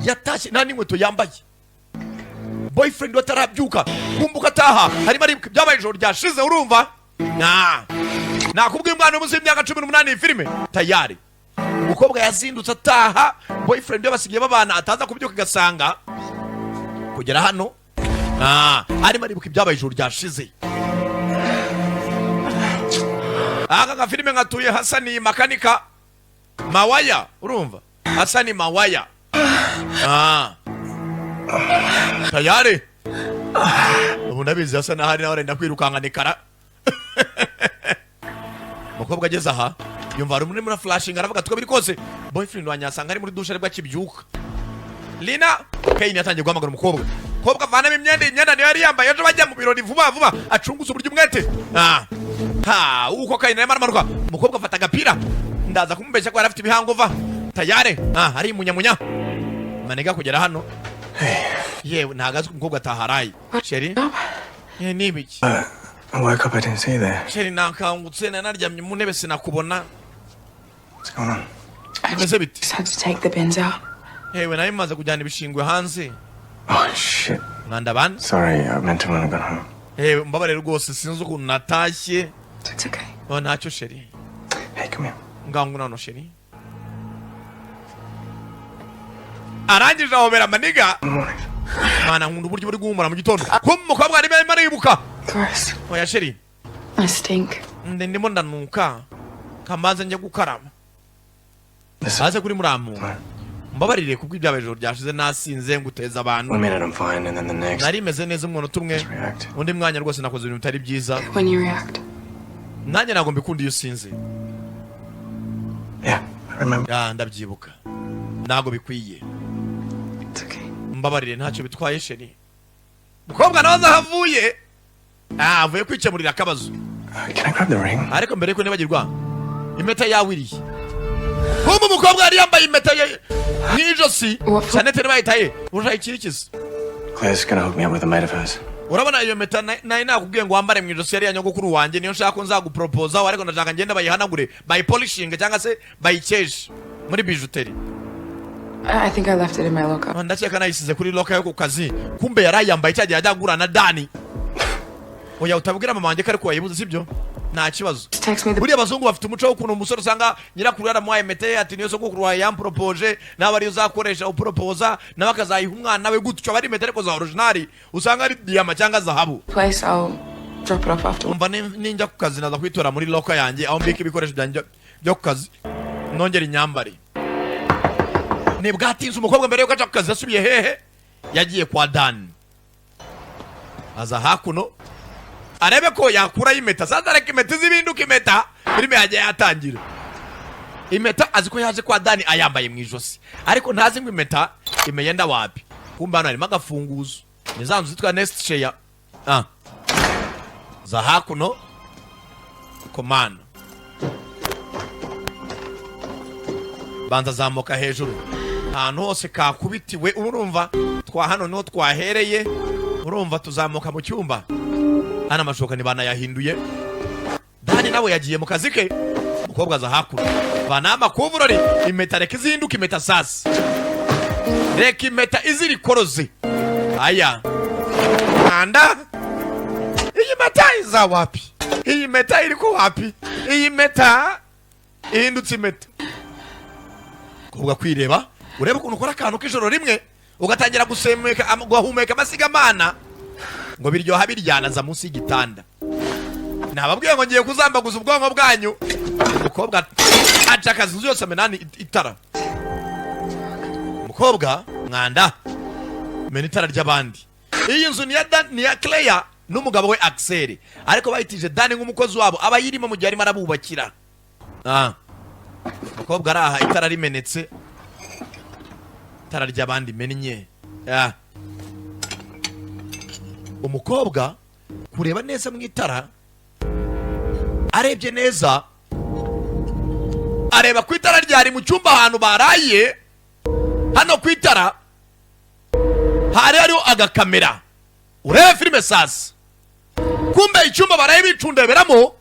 yatashye nta n'inkweto yambaye, boyfriend we atarabyuka. Kumbuka ataha harimo aribuka ibyabaye ijoro ryashize. Urumva, nakubwiye umwana uri munsi y'imyaka 18. Iyi filime tayari umukobwa yazindutse ataha, boyfriend we basigaye babana, ataza kubyuka agasanga kugera hano. Arimo aribuka ibyabaye ijoro ryashize. Aka gafilime nkatuye Hasani makanika Mawaya. Urumva, Hasani Mawaya. Tayari ubu ndabizi hasa n'ahari nawe arenda kwirukanka nikara. Umukobwa ageze aha yumva hari umuntu urimo flashinga, aravuga ati: "Uko biri kose boyfriend wanjye asanga ari muri dushe aribwo akibyuka." Lina Kane yatangiye guhamagara umukobwa. Umukobwa avanamo imyenda, imyenda niyo yari yambaye ejo bajya mu birori. Vuba vuba acunguza uburyo umwete. Ha, uko Kane arimo aramanuka, umukobwa afata agapira. Ndaza kumubeshya ko yari afite ibihango va tayare. Ari munyamunya maniga kugera hano. Yewe, ntabwo azi ko umukobwa ataharaye. Chérie, ni ibiki? I woke up, I didn't see you there. Chérie, nakangutse nari naryamye mu ntebe, sinakubona. What's going on? Bimeze bite? Just had to take the bins out. Yewe, nawe maze kujyana ibishingwe hanze. Oh, shit. Mwanda bana. Sorry, I meant to when I got home. Yewe, mbabarire rwose, sinzi ukuntu natashye. It's okay. Oh, ntacyo chérie. Hey, come here. Ngangu nano chérie. Arangije ahobera maniga. Good morning. Mwana, nkunda uburyo buri guhumura mu gitondo. Kumbe umukobwa arimo aribuka. Gross. Oya chérie. I stink. Ndimo ndanuka, kamanze njya gukaraba. Listen, aze kuri muramu, mbabarire kubwo ibyabaye ijoro ryashize, nasinze nguteza abantu. 1 minute I'm fine, and then the next. Nari meze neza umuntu umwe, React. undi mwanya rwose nakoze ibintu bitari byiza. When you react. Nanjye ntabwo mbikunda iyo usinze. Yeah, I remember. Ya, ndabyibuka, ntabwo bikwiye. It's okay. Mbabarire, ntacyo bitwaye chérie. Mukobwa nawe aza aho avuye. Avuye kwikemurira akabazo. Can I grab the ring? Ariko mbere yuko nibagirwa, Impeta yawe irihe? Kumbe umukobwa yari yambaye impeta ye mu ijosi. Sanete ntibayitaye urushaho ikirikiza. Claire's gonna hook me up with a mate of hers. Urabona iyo mpeta nari nakubwiye ngo wambare mu ijosi, yari iya nyogokuru wanjye. Niyo nshaka ko nzaguporopozaho, ariko ndashaka ngende bayihanagure, bayipolishinge cyangwa se bayikeshe muri bijouterie. I think I left it in my locker. Ah, ndakeka nayisize kuri locker yo ku kazi. Kumbe yari ayambaye cya gihe ajya agura na Dani. Oya, utabwira mama wanjye ko ariko wayibuze, sibyo? Nta kibazo. Just text me the Buriya abazungu bafite umuco w'ukuntu umusore usanga nyirakuru yaramuhaye impeta ye, ati niyo sogokuru wawe yamporopoje, nawe ariyo uzakoresha uporopoza, nawe akazayiha umwana we gutyo. Aba ari impeta ariko za original, usanga ari diyama cyangwa zahabu. place. I'll drop it off after. Umva, ninjya ku kazi naza kwitora muri locker yanjye aho mbika ibikoresho byanjye byo ku kazi, nongera inyambare. Ntibwatinze, umukobwa mbere yuko aja ku kazi yasubiye hehe? Yagiye kwa Dani. Aza hakuno arebe ko yakurayo impeta. Sasa reka impeta izibinduka impeta. Filime yagiye yatangira. Impeta azi ko yaje kwa Dani ayambaye mu ijosi, ariko ntazi ngo impeta imeyenda wapi. Kumbe hano harimo agafunguzo, ni za nzu zitwa nest share. Ah, za hakuno komana banza zamuka hejuru ahantu hose kakubitiwe. Urumva twa hano niho twahereye. Urumva tuzamuka mu cyumba hano, amashuka ntibanayahinduye. Dani nawe yagiye mu kazi ke. Umukobwa aza hakuno, vanaho amakuvurori. Impeta reka izinduke impeta. Sasa reka impeta izirikoroze. Aya kanda, iyi mpeta iza wapi? Iyi mpeta iri ko wapi? Iyi mpeta ihindutse impeta. Umukobwa kwireba, urebe ukuntu ukora akantu k'ijoro rimwe ugatangira gusemeka gahumeka amasigamana ngo biryoha biryana. Za munsi y'igitanda, nababwiye ngo ngiye kuzambaguza ubwonko bwanyu. Umukobwa aca akazi inzu yose, amenani itara. Umukobwa mwanda mena itara ry'abandi. Iyi nzu ni iya ni iya Claire n'umugabo we Axel, ariko bayitije Dani nk'umukozi wabo, aba ayirimo mu gihe arimo arabubakira. Ah. Umukobwa araha, itara rimenetse, itara ry'abandi mennye. Ah. Umukobwa kureba neza mu itara, arebye neza, areba ku itara ryari mu cyumba ahantu baraye. Hano ku itara hari hariho agakamera. Urebe filime sasa. Kumbe icyumba baraye bicundeberamo,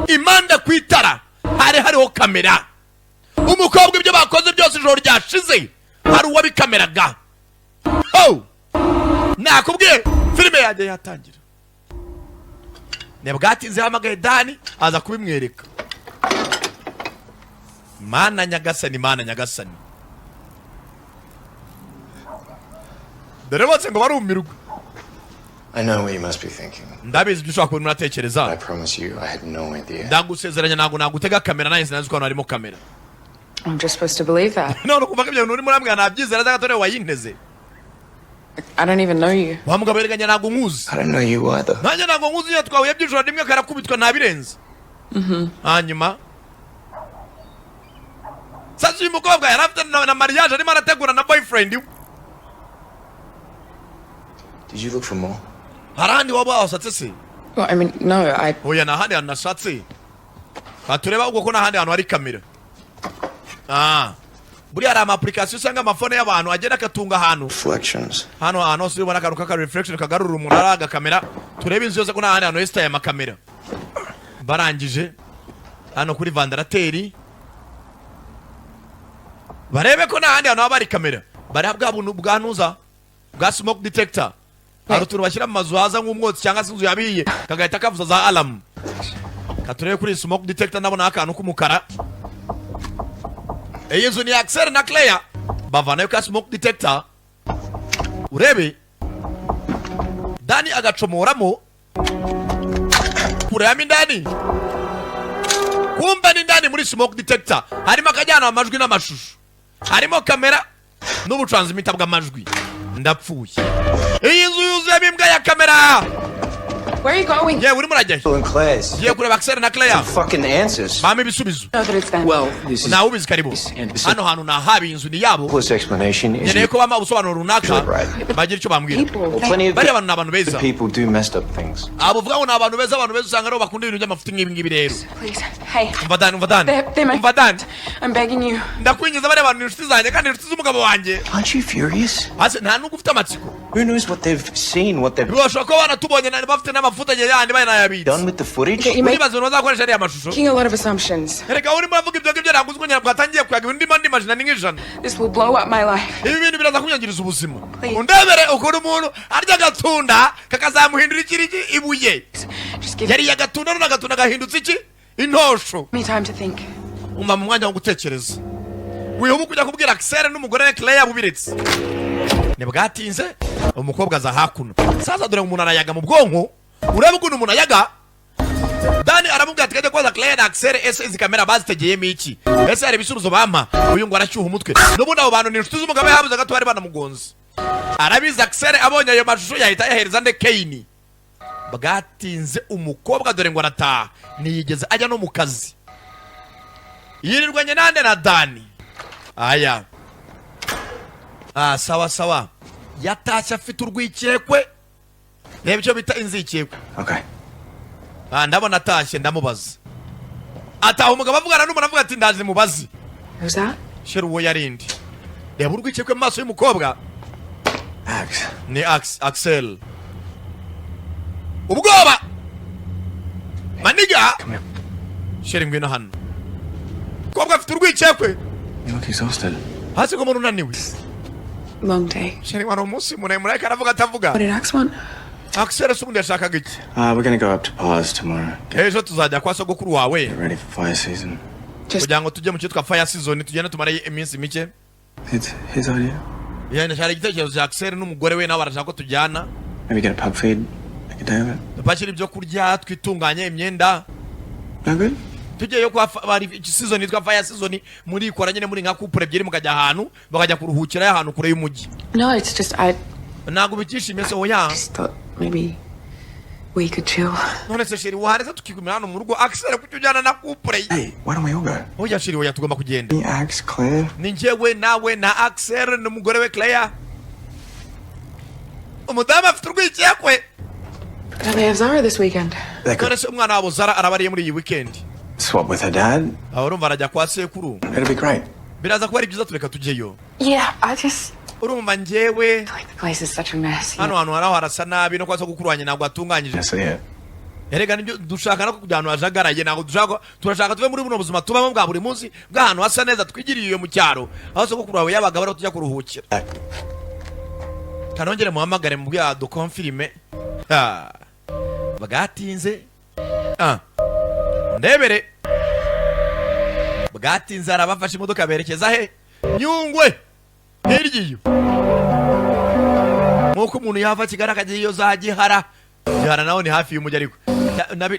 impande ku itara hari hariho kamera. Umukobwa ibyo bakoze byose ijoro ryashize hari uwabikameraga. Oh! Nakubwiye, filime yanjye yatangira. Ntibwatinze yahamagaye Dani, aza kubimwereka. Mana nyagasani, mana nyagasani, dore bose ngo barumirwa. I know what you must be thinking. Ndabizi ibyo ushobora kuba urimo uratekereza. I promise you, I had no idea. Ndagusezeranya, ntabwo nagutega kamera. Nanjye sinazi ko hano harimo kamera. I'm just supposed to believe that. None ukumva ko ibyo bintu urimo urambwira nabyizera cyangwa atari wowe wayinteze? I don't even know you. Wa mugabo yeriganya, ntabwo nkuzi. I don't know you either. Nanjye ntabwo nkuzi. Iyo twahuye by'ijoro rimwe karakubitwa, ntabirenze. Hanyuma sasa uyu mukobwa yari afite na mariage arimo arategura na boyfriend we. Did you look for more? Hari ahandi waba wasatse se? Well, I mean, no, I. Oya, nta handi hantu nashatse. Tureba ubwo ko nta handi hantu hari kamera. Ah, buriya hari ama application usanga amafone y'abantu agenda akatunga ahantu. Reflections. Hano ahantu hose ubona akantu k'aka reflection kagarura umuntu ari agakamera. Turebe inzu yose ko nta handi hantu hesitaye amakamera. Barangije hano kuri ventilateur, barebe ko nta handi hantu haba hari kamera. Bareba bwa buntu bwa ntuza bwa smoke detector. Hari utuntu bashyira mu mazu, haza nk'umwotsi cyangwa se inzu yabiye, kagahita kavuza za alarm. Katurebe kuri smoke detector, ndabona akantu k'umukara. Iyi nzu ni Axel na Claire. Bavanayo ka smoke detector, urebe Dani agacomoramo kureyamo indani. Kumbe ni indani muri smoke detector harimo akajyana amajwi n'amashusho, harimo kamera n'ubutransmitter bw'amajwi. Ndapfuye, iyi nzu yuzuyemo imbwa ya kamera. Where are you going? Yewe, urimo urajya he? And Claire's. Ngiye kureba Axel na Claire. Fucking answers. Bampa ibisubizo. Know that it's them. Well, this is Ntawe ubizi. Karibu hano hantu, nahabi inzu ni yabo. simplest explanation is Nkeneye ko bampa ubusobanuro runaka, Right. bagira icyo bambwira. People. Well, plenty of Bariya bantu ni abantu beza. people do messed up things. Abo uvuga ngo ni abantu beza, abantu beza usanga aribo bakunda ibintu by'amafuti nk'ibi ngibi rero. Please. Hey. Umva Dani, umva Dani. They're my. Umva Dani. I'm begging you. Ndakwinjiza, bariya bantu ni inshuti zanjye kandi inshuti z'umugabo wanjye. Aren't you furious? Hasi nta nubwo ufite amatsiko? Who knows what they've seen, what they've Bashobora kuba banatubonye bafite n'amafuta yandi banayabitse. done with the footage? Okay, you make Uribaza ibintu bazakoresha ariya mashusho? making a lot of assumptions. Erega urimo uravuga ibyo ngibyo, ntabwo uzi ko nyina bwatangiye kuyaga ibintu ndimo ndimajina ni nk'ijana. This will blow up my life. Ibi bintu biraza kunyangiriza ubuzima. Please. Undebere ukuntu umuntu arya agatunda kakazamuhindura ikiriki ibuye. Just give Yariye agatunda none agatunda gahindutse iki? Intosho. me time to think. Umva mu mwanya wo gutekereza, wihuba kujya kubwira Axel n'umugore we Claire bubiretse. Ntibwatinze umukobwa aza hakuno. Sasa dore umuntu arayaga mu bwonko, urebe ukuntu umuntu ayaga. Dani aramubwira ati kajya kubaza Claire na Axel, ese izi kamera bazitegeyemo iki? Ese hari ibisubizo bampa? Uyu ngo arashyuha umutwe. N'ubundi abo bantu ni inshuti z'umugabo, yabuze gato bari banamugonze. Arabizi Axel abonye ayo mashusho yahita yahereza nde? Kane. Bwatinze umukobwa dore ngo arataha, ntiyigeze ajya no mu kazi, yirirwanye nande? Na Dani. Aya, ah, sawa sawa. Yatashye afite urwikekwe, reba icyo bita inzikekwe. Okay. Ah, ndabona atashye, ndamubaza. Ataha umugabo avugana n'umuntu, avuga ati ndaje mubazi. Who's that? Chéri, uwo yarindi. Reba urwikekwe mu maso y'umukobwa. Ax. Ni Axel. Ubwoba maniga. Come here. Chéri, ngwino hano. Umukobwa afite urwikekwe. You look exhausted. Hasi ko umuntu unaniwe. Long day. Chéri, wari umunsi muremure. Ariko aravuga atavuga. What did Ax want? Axel se ubundi yashakaga iki? We're gonna go up to Pa's tomorrow. Get Ejo tuzajya kwa sogokuru wawe ready for fire season. Just kugira ngo tujye mu cyitwa fire season, tugende tumare iminsi mike. It's his idea. Yani cyari igitekerezo cya Axel n'umugore we, nawe barashaka ko tujyana. Maybe get a pub feed. Make a day of it. Dupakire ibyo kurya, twitunganye imyenda. No good? Tugiyeyo kwa bari season yitwa fire season, murikora nyine muri nka couple ebyiri, mukajya ahantu bakajya kuruhukira ahantu kure y'umujyi. No, it's just I Ntabwo bikishimiye se? Oya. just thought maybe we could chill. None se chéri, wareze tukigumira hano mu rugo? Axel, kuki ujyana na couple ye? Hey, why don't we all go? Oya chéri, oya, tugomba kugenda. Me, Ax, Claire. Ni njyewe nawe na Axel n'umugore we Claire. Umudamu afite urwikekwe. Don't they have Zara this weekend? They could None se umwana wabo Zara arabariye muri iyi weekend? swap with her dad. Aho urumva arajya kwa sekuru. It'll be great. Biraza kuba ari byiza, tureka tujyeyo. Yeah, I just Urumva njyewe feel like the place is such a mess. hano hantu haraho harasa nabi, no kwa sogokuru wanjye ntabwo hatunganyije. I see it. Erega nibyo dushaka, no kujya ahantu hajagaraye ntabwo dushaka. Turashaka tuve muri buno buzima tubamo bwa buri munsi bw'ahantu hasa neza, twigiriye iyo mu cyaro aho sogokuru wawe yabaga, bariho tujya kuruhukira. Kanongere muhamagare mu bwa dukonfirime. Ha. Bwatinze. Ah. Ndebere bwatinze, arabafashe imodoka berekeza he? Nyungwe hirya iyo. Nk'uko umuntu yava Kigali akajya iyo za Gihara, Gihara naho ni hafi y'umujyi, ariko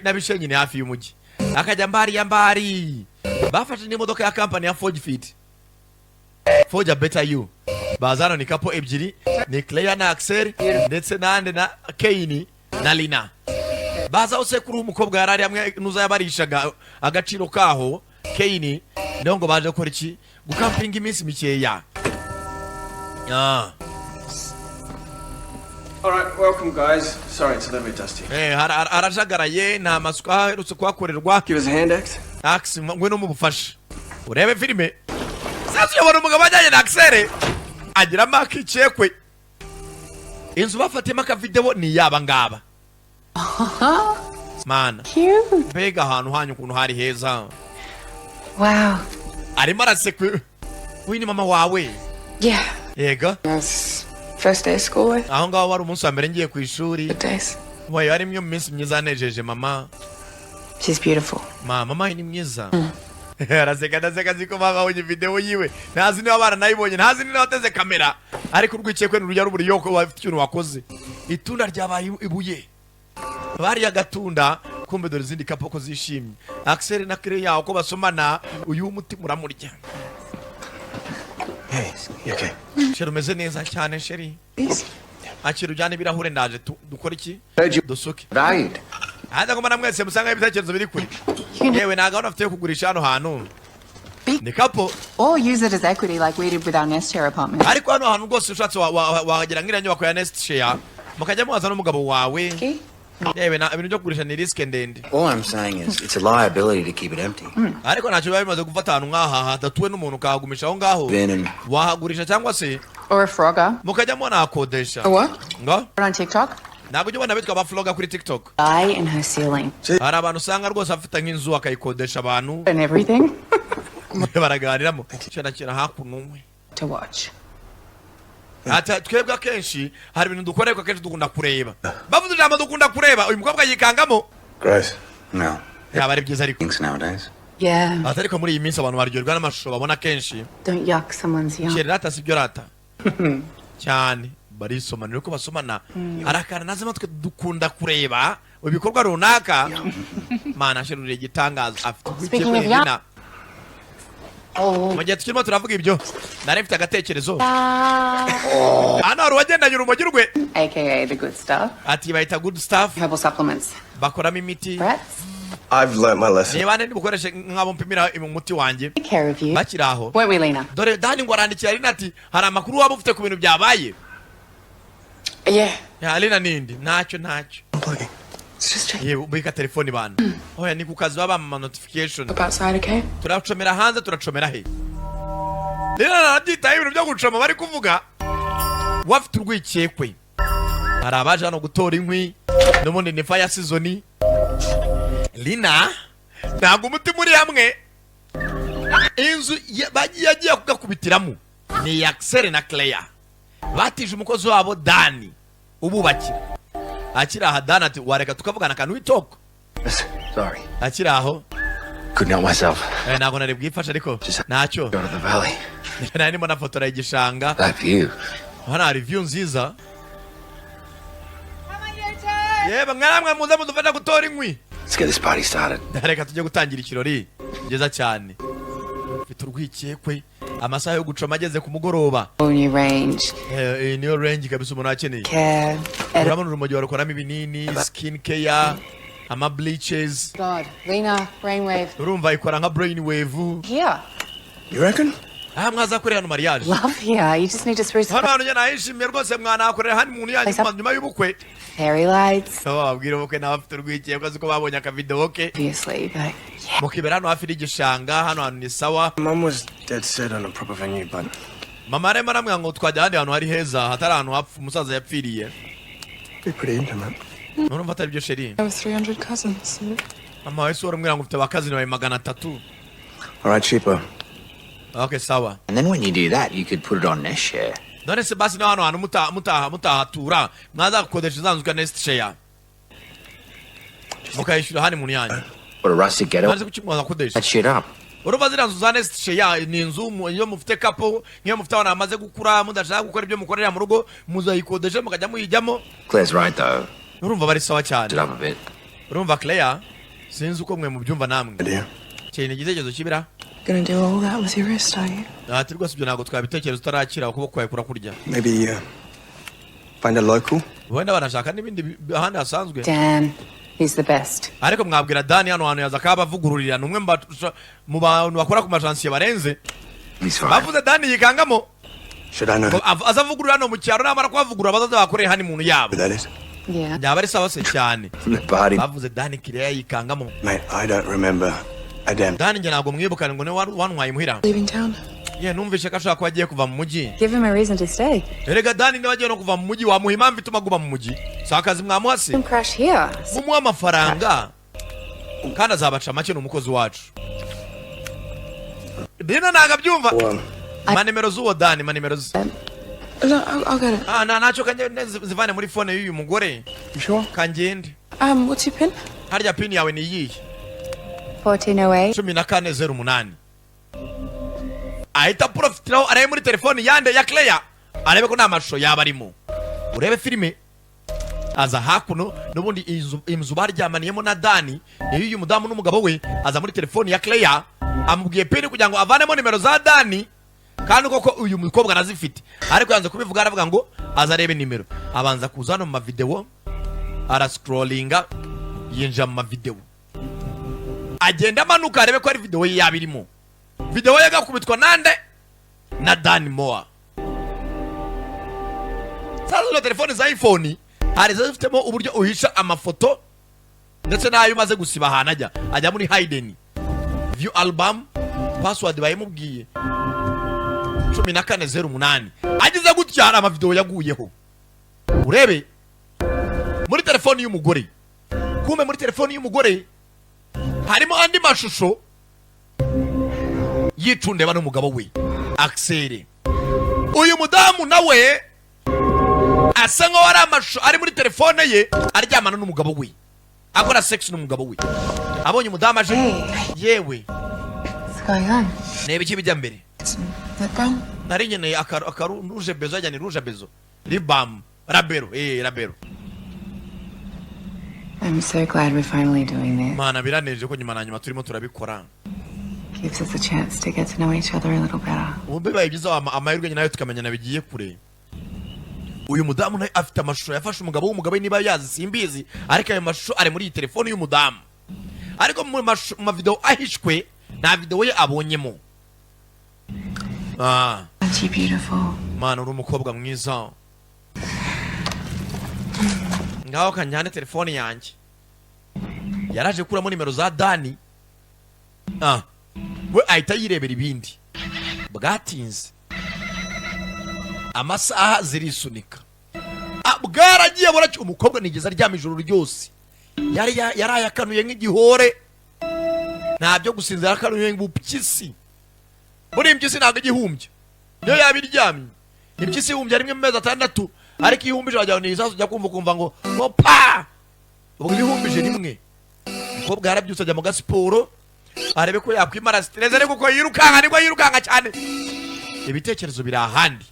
na Bishenyi ni hafi y'umujyi, akajya mbari ya mbari. Bafashe n'imodoka ya kampani ya Forge Fit, Forge a Better You. Baza hano ni couple ebyiri, ni Claire na Axel ndetse nande na Kane na Lina. Baza aho sekuru w'umukobwa yari ari hamwe n'uza yabarishaga agaciro kaho Kane, niho ngo baje gukora iki? Gukampinga iminsi mikeya. Ah. All right, welcome, guys. Sorry, it's a little bit dusty. Harajagaraye, nta masuku aherutse kuhakorerwa. Give us a hand, Ax. Ax, ngwino mubufashe urebe filime. Sasa uyobora umugabo ajyanye na Axel agiramo akikekwe. Inzu bafatiyemo akavideo ni iyaba ngaba. Mana, mbega ahantu hanyu ukuntu hari heza! Wow. Arimo araseka. Uyu ni mama wawe? Yeah. Yego. That's first day of school with Aho ngaho wari umunsi wa mbere ngiye ku ishuri. good days. Wayo ari imwe mu minsi myiza yanejeje mama. She's beautiful. Mama ni mwiza. Araseka, ndaseka azi ko mama abonye video yiwe, ntazi niba baranayibonye, ntazi niba wateze kamera, ariko urwikekwe ntirujya rubura iyo wafite ikintu wakoze. Itunda ryabaye ibuye, bariya agatunda. Kumbe dore izindi couple ko zishimye, Axel na Claire yaho ko basomana. Uyu w'umutima uramurya. Hey, you okay? Chéri, umeze neza cyane chéri. Please. Akira, ujyane ibirahure, ndaje dukore iki? Heard you Dusuke. valued. Hanze ngo mwese musanga ibitekerezo biri kure. Yewe, nta gahunda afite yo kugurisha hano hantu, ni couple. Or use it as equity like we did with our Nest Share apartment. Ariko hano hantu rwose ushatse wahagera nk'iriya nyubako ya Nest Share, mukajya muhaza n'umugabo wawe. Yewe, na ibintu byo kugurisha ni risk ndende. All I'm saying is it's a liability to keep it empty. Ariko ntacyo biba bimaze gufata ahantu nk'aha hadatuwe n'umuntu ukahagumisha aho ngaho. Then and Wahagurisha cyangwa se Or a frogger. mukajya munahakodesha. A what? Ngo? On TikTok. Ntabwo ujya ubona bitwa abafloga kuri TikTok? Eye in her ceiling. Hari abantu usanga rwose afite nk'inzu akayikodesha abantu. And everything. Baraganiramo kera kera hakuno umwe. To watch. Ati twebwe akenshi hari ibintu dukora, ariko akenshi dukunda kureba. Bavuze ijambo "dukunda kureba", uyu mukobwa yikangamo. Gross. No. Yaba ari byiza ariko. Things nowadays. Yeah. Ati ariko muri iyi minsi abantu baryoherwa n'amashusho babona kenshi. Don't yuck someone's yum. Kera rata, sibyo rata cyane, barisomana uko basomana arakana nazima. Twe dukunda kureba ibikorwa runaka. Mana, asheruriye igitangaza afite. Speaking of Urwikekwe. Mu gihe tukirimo turavuga ibyo, nari mfite agatekerezo. Hano hari uwagendanye urumogi rwe. AKA the good stuff. Ati bayita good stuff. Herbal supplements. Bakoramo imiti. Brats. I've learnt my lesson. Niba ntibukoreshe nk'abo mpimira umuti wanjye. Take care of you. Bakiri aho. Won't we, Lena? Dore Dani ngo arandikira Lina ati hari amakuru waba ufite ku bintu byabaye? Yeah. Ya Lina nindi ntacyo, ntacyo. Unplugging. It's just checking Yewe, ubika telefoni bana. Oya, ni ku kazi, baba bampa notification. up outside, okay? Turacomera hanze, turacomera he? Lina narabyitaho ibintu byo gucoma bari kuvuga wafite urwikekwe. Hari abaje hano gutora inkwi, n'ubundi ni fire season. Lina ntabwo umutima uri hamwe. Inzu bagiye yagiye kugakubitiramo ni iya Axel na Claire, batije umukozi wabo Dani ububakira. Akiri aha, Dani ati wareka tukavugana akantu witoko. Sorry. Akiri aho. Couldn't help myself. Ntabwo nari bwifashe, ariko ntacyo. Go to the valley. Nari ndimo nafotora igishanga. That view. Hano hari view nziza. Yewe mwaramwe, muze mudufasha gutora inkwi. Let's get this party started. Reka tujye gutangira ikirori. Byiza cyane, mfite urwikekwe. Amasaha yo gucoma ageze ku mugoroba. Whole new range. Iyi niyo range kabisa umuntu akeneye. Care. Urabona urumogi barukoramo ibinini, skin care, ama bleaches. God. Lena, brainwave. Urumva ikora nka brain wave. Here. You reckon? Aha mwazakorera hano mariage. Love here. You just need to spruce Hano hantu njye nahishimiye rwose, mwanahakorera hano umuntu yanyu nyuma y'ubukwe. fairy lights. Abo babwira ubukwe nawe afite urwikekwe, azi ko babonye akavidewo ke. Obviously, but Mukibera hano hafi n'igishanga, hano hantu ni sawa. Mum was dead set on a proper venue, but Mama arimo aramubwira ngo twajya ahandi hantu hari heza, hatari ahantu hapfa umusaza yapfiriye. be pretty intimate. Urumva atari byo, chérie? I have 300 cousins. Mama wese uramubwira ngo ufite abakazini bawe 300. All right, cheaper. Okay, sawa. And then when you do that, you could put it on Nest Share. None se basi na hano hantu mutahatura, mwazakodesha za nzu ka Nest Share, mukayishyura hano umuntu yanyu. What a rustic ghetto. Maze kuki mwazakodesha? That shit up. Urumva ziriya nzu za Nest Share ni inzu iyo mufite couple, nk'iyo mufite abana bamaze gukura, mudashaka gukora ibyo mukorera mu rugo, muzayikodesha mukajya muyijyamo. Claire's right though. Urumva bari sawa cyane. It up a bit. Urumva Claire, sinzi uko mwe mubyumva namwe. Idea. Cyane igitekerezo kibira. Gonna do all that with your wrist, are you? Ati rwose ibyo ntabwo twabitekereza utarakira, ukuboko kwawe kurakurya. Maybe find a local. Wenda banashaka n'ibindi ahandi hasanzwe. Dan, he's the best. Ariko mwabwira Dani, hano hantu yaza akaba avugururira, ni umwe mu bantu bakora ku majansiye barenze. He's fine. Bavuze Dani yikangamo. Should I know Ngo aza avugurura hano mu cyaro, namara kuhavugurura bazaza bakoreye hano umuntu yabo. who that is? Yeah. Byaba ari sawa se cyane. From the party. Bavuze Dani, Kireya yikangamo. Mate, I don't remember a damn. Dani njye ntabwo mwibukane, ngo niwe wantwaye imuhira. Leaving town. Ye, numvishe ko ashobora kuba agiye kuva mu mujyi. Give him a reason to stay. Erega Dani niba agiye no kuva mu mujyi, wamuha impamvu ituma aguma mu mujyi? Si akazi mwamuha se? Him crash here. Mumuha amafaranga kandi azabaca make, ni umukozi wacu. Dina ntabwo abyumva. One. Ma nimero z'uwo Dani, ma nimero ze. No, I'll get it. Ah, nta ntacyo, kanjye zivane muri phone y'uyu mugore. You sure? Kangende. What's your pin? Harya PIN yawe ni iyihe? 1408. 1408. Ahita profitiraho arebe muri telefoni yande, ya Claire, arebe ko nta mashusho yaba arimo. Urebe filime. Aza hakuno n'ubundi inzu baryamaniyemo na Dani niyo uyu mudamu n'umugabo we. Aza muri telefoni ya Claire, amubwiye PIN kugira ngo avanemo nimero za Dani. Kandi koko uyu mukobwa arazifite, ariko yanze kubivuga, aravuga ngo azarebe nimero. Abanza kuza hano mu mavidewo, arascrollinga, yinjira mu mavidewo, agenda amanuka arebe ko ari videwo ye yaba irimo. Videwo ye agakubitwa nande? Na Dan Moa. Sasa zino telefone za iPhone hari ziba zifitemo uburyo uhisha amafoto, ndetse n'ayo umaze gusiba ahantu ajya muri hidden. View album, password bayimubwiye, 1408. Agize gutya, hari amavidewo yaguyeho. Urebe muri telefoni y'umugore. Kumbe muri telefoni y'umugore harimo andi mashusho yicundeba n'umugabo we Axel. Uyu mudamu nawe asa nkaho ari amashusho ari muri telefone ye aryamana n'umugabo we, akora sex n'umugabo we. Abonye umudamu aje, yewe. What's going on? Reba iki bijya mbere. Lip balm? Nari nkeneye akaru rouge bezo, ajya ni rouge bezo, lip balm, Labello, Labello. I'm so glad we're finally doing this. Mana, biraneje ko nyuma na nyuma turimo turabikora. Gives us a chance to get to know each other a little better. Ubu bibaye byiza, amahirwe nayo tukamenyana bigiye kure. Uyu mudamu nawe afite amashusho yafashe umugabo w'umugabo we, niba yazi simbizi, ariko ayo mashusho ari muri iyi telefone y'umudamu. Ariko mu mavideo ahishwe, nta video ye abonyemo. Aren't you beautiful? Mana, uri umukobwa mwiza. Ngaho kanjyane telefone yanjye. Yaraje kuramo nimero za Dani. We ahita yirebera ibindi. Bwatinze, amasaha zirisunika. Bwaragiye buracya, umukobwa nigeze aryama ijoro ryose. Yari yarayakanuye nk'igihore, nta byo gusinzira, akanuye nk'ubupyisi. Buriya impyisi ntabwo igihumbya, niyo yaba iryamye. Impyisi ihumbya rimwe mu mezi 6, ariko iyo ihumbije wagira ngo ni isasu. Ujya kumva ukumva ngo pa! Ubwo iyo ihumbije rimwe. Umukobwa yarabyutse, ajya mu gasiporo arebe ko yakwimara stress, ariko uko yirukanka nibwo yirukanka cyane, ibitekerezo biri ahandi.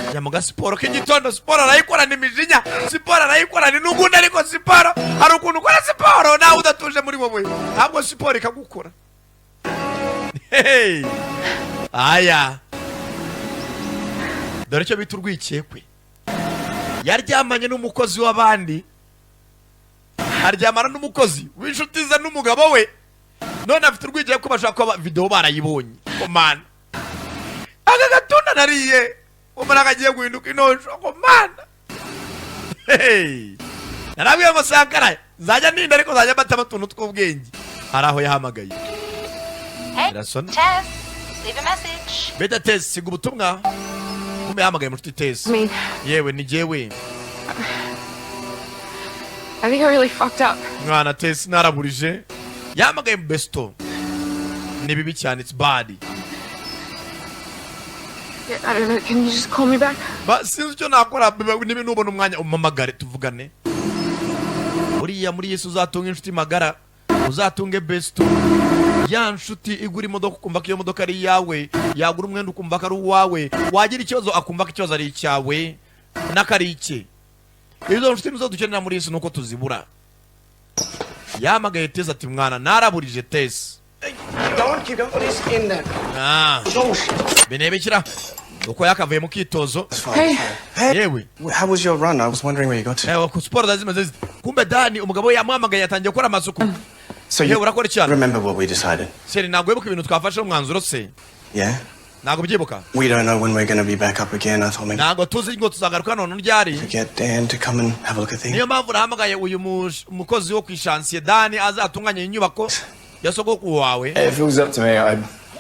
Ajya mu gasiporo k'igitondo, siporo arayikorana imijinya, siporo arayikorana inugunda. Ariko siporo, hari ukuntu ukora siporo nawe udatuje muri wowe, ntabwo siporo ikagukora. Hey! Aya, dore icyo bita urwikekwe. Yaryamanye n'umukozi w'abandi, aryamana n'umukozi w'inshuti ze n'umugabo we, none afite urwikekwe ko bashobora kuba videwo barayibonye. Komana, aka gatunda nariye umara kagiye guhinduka inonsho. Komana, hey! Narabwiye ngo Sankara nzajya ninda, ariko nzajya mbatamo utuntu tw'ubwenge. Hari aho yahamagaye. Hey, Irasona. Tess, leave a message. Beta Tesi, siga ubutumwa. Kumbe yahamagaye mu nshuti Tesi. I mean, Yewe, ni jyewe. I think I really fucked up. Mwana Tesi, naraburije. Yahamagaye mu besto. Ni bibi cyane, it's bad. Yeah, I don't know. Can you just call me back? Ba sinzi icyo nakora. Niba nubona umwanya umpamagare tuvugane. Buriya muri Yesu uzatunga inshuti magara, uzatunge besto, ya nshuti igura imodoka ukumva ko iyo modoka ari iyawe, yagura umwenda ukumva ko ari uwawe, wagira ikibazo akumva ko ikibazo ari icyawe n'akari icye. Izo nshuti nizo dukenera muri iyi si, nuko tuzibura. Yahamagaye Tesi ati: "Mwana, naraburije, Tesi." Don't you don't this in there. Binebekira uko yakavuye mu kitozo. Hey. Yewe. How was your run? I was wondering where you got to. Ewa, ku siporo zari zimeze zite? Kumbe Dani umugabo we yamuhamagaye, yatangiye gukora amasuku. So Yewe, you urakora cyane. remember what we decided? Chéri, ntabwo wibuka ibintu twafashe umwanzuro se? Yeah? Ntabwo ubyibuka? We don't know when we're going to be back up again. I thought maybe Ntabwo tuzi ngo tuzagaruka none ryari. we get Dan to come and have a look at things. Niyo mpamvu nahamagaye uyu mukozi wo ku ishansiye Dani, azatunganya inyubako ya sogokuru wawe. If it was up to me,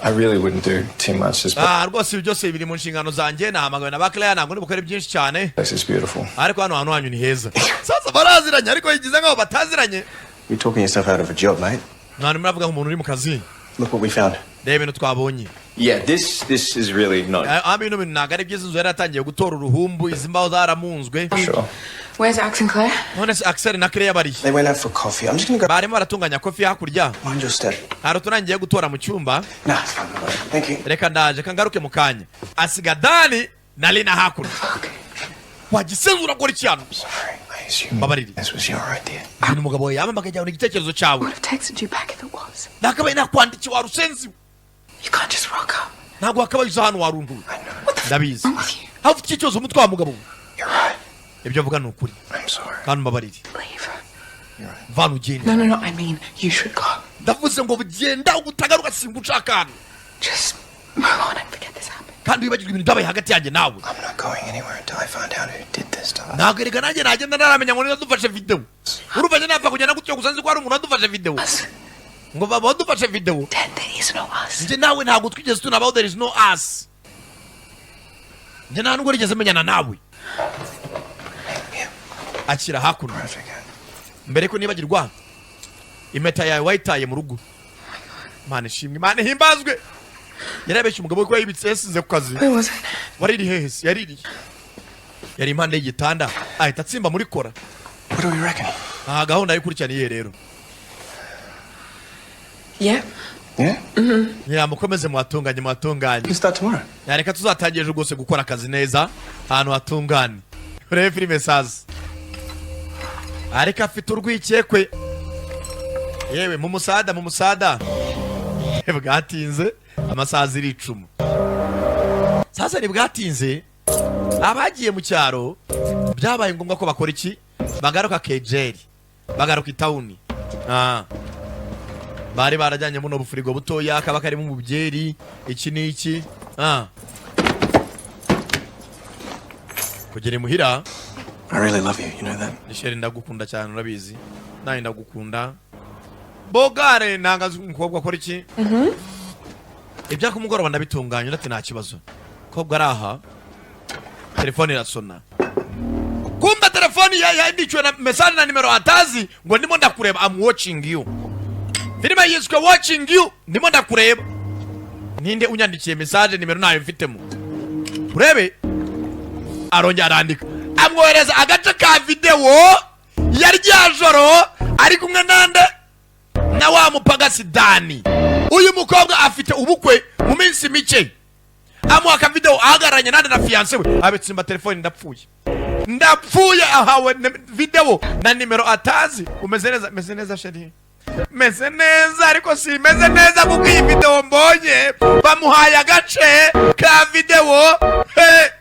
I really wouldn't do too much. This Rwose ibi byose biri mu nshingano zanjye. Nahamagawe na bakiriya, ntabwo ndi bukore byinshi cyane. place is beautiful. Ariko hano hantu hanyu ni heza. Sasa baraziranye, ariko yigize nkaho bataziranye. You're talking yourself out of a job, mate. Mwana, muravuga nk'umuntu uri mu kazi. Look what we found. Reba ibintu twabonye. Yeah, this is really not Bino bintu ntabwo ari byiza. Inzu yari yatangiye gutora uruhumbu, izi mbaho zaramunzwe. sure. Where's Ax and Claire? None se Axel na Claire barihe? They went out for coffee. I'm just going to go. Barimo baratunganya coffee hakurya. Mind your step. Hari uturangiye gutora mu cyumba. Nah, it's fine. Don't worry. Thank you. Reka ndaje, kangaruke mu kanya. Asiga Dani na Lina hakurya. Wagisenze, urakora iki hano? Sorry. I assume Mbabarire. this was your idea. Uyu mugabo wawe yamamagaye, cyane igitekerezo cyawe. Would have texted you back if it was. Nakabaye nakwandikiye, wa rusenzi we. You can't just rock up. Ntabwo wakabaye uza hano warunduye, ndabizi. Aho ufite ikibazo umutwe wa mugabo we. You're right. Ibyo mvuga ni ukuri. I'm sorry. Kandi umbabarire. Leave. You're right. Vana ugende. No. I mean, you should go. Ndavuze ngo genda, utagaruka, singushaka hano. Just move on and forget this happened. Kandi wibagirwe ibintu byabaye hagati yanjye nawe. I'm not going anywhere until I find out who did this to us. Ntabwo erega nanjye nagenda ntaramenya ngo niba dufashe videwo. Urumva njye napfa kugenda gutyo gusa nzi ko hari umuntu wadufashe videwo? Us. Ngo baba badufashe videwo. Dad, there is no us. Njye nawe ntabwo twigeze tunabaho, there is no us. Njye nta nubwo nigeze menyana nawe. Akira hakuno. I forget. Mbere ko nibagirwa, impeta yawe wayitaye mu rugo. Imana ishimwe, Imana ihimbazwe. Yarabeshye umugabo we ko yayibitse, yasize ku kazi. Where was it? Wariri hehe se? Yaririye, yari impande y'igitanda, ahita atsimba muri kora. What do we reckon? Nta gahunda yikurikirana iyihe rero? Yeah. Yeah? Nyamukomeze muhatunganye, muhatunganye. We can start tomorrow. Yareka tuzatangira ejo rwose gukora akazi neza ahantu hatunganye. Urebe filime saza, ariko afite urwikekwe. Yewe, mu musada, mu musada bwatinze, amasaha ziricuma. Sasa ntibwatinze, abagiye mu cyaro byabaye ngombwa ko bakora iki? Bagaruka kejeri, bagaruka i town. Ah. Bari barajyanye buno bufurigo butoya kaba karimo umubyeri, iki n'iki. Ah. Kugera imuhira. I really love you, you know that? Chérie, ndagukunda cyane, urabizi. Nanjye ndagukunda bogare. Nanga umukobwa akora iki? Ibya kumugoroba ndabitunganya. Undi ati nta kibazo. Kobwa ari aha, telefone irasona. Kumbe telefoni yandikiwe na message na nimero atazi, ngo ndimo ndakureba, I'm watching you. Filime yiswe Watching You. Ndimo ndakureba. Ninde unyandikiye message? Nimero ntayo mfitemo. Urebe, arongera arandika, amwohereza agace ka videwo ya rya joro ari kumwe nande? Na wa mupagasi Dani. Uyu mukobwa afite ubukwe mu minsi mike. Amuha akavidewo ahagararanye nande? Na fiancé we. Abitsimba telefoni. Ndapfuye, ndapfuye. Ahawe videwo na nimero atazi. Umeze neza? Meze neza chérie, meze neza, ariko simeze neza kuko iyi videwo mbonye, bamuhaye agace ka videwo. He!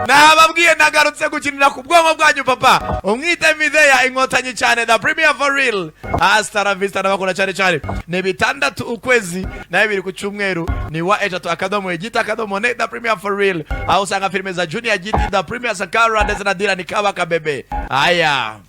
Nababwiye, nagarutse gukinira ku bwonko bwanyu. Papa umwite Mideya, inkotanyi cyane, the premier for real. Hasta la vista, ndabakunda cyane cyane. Ni 6 ukwezi na 2 ku cyumweru, ni www.igiti.net, the premier for real, aho usanga filime za Junior Giti, the premier Sakara, ndetse na Dira ni Kabaka Bebe. Aya.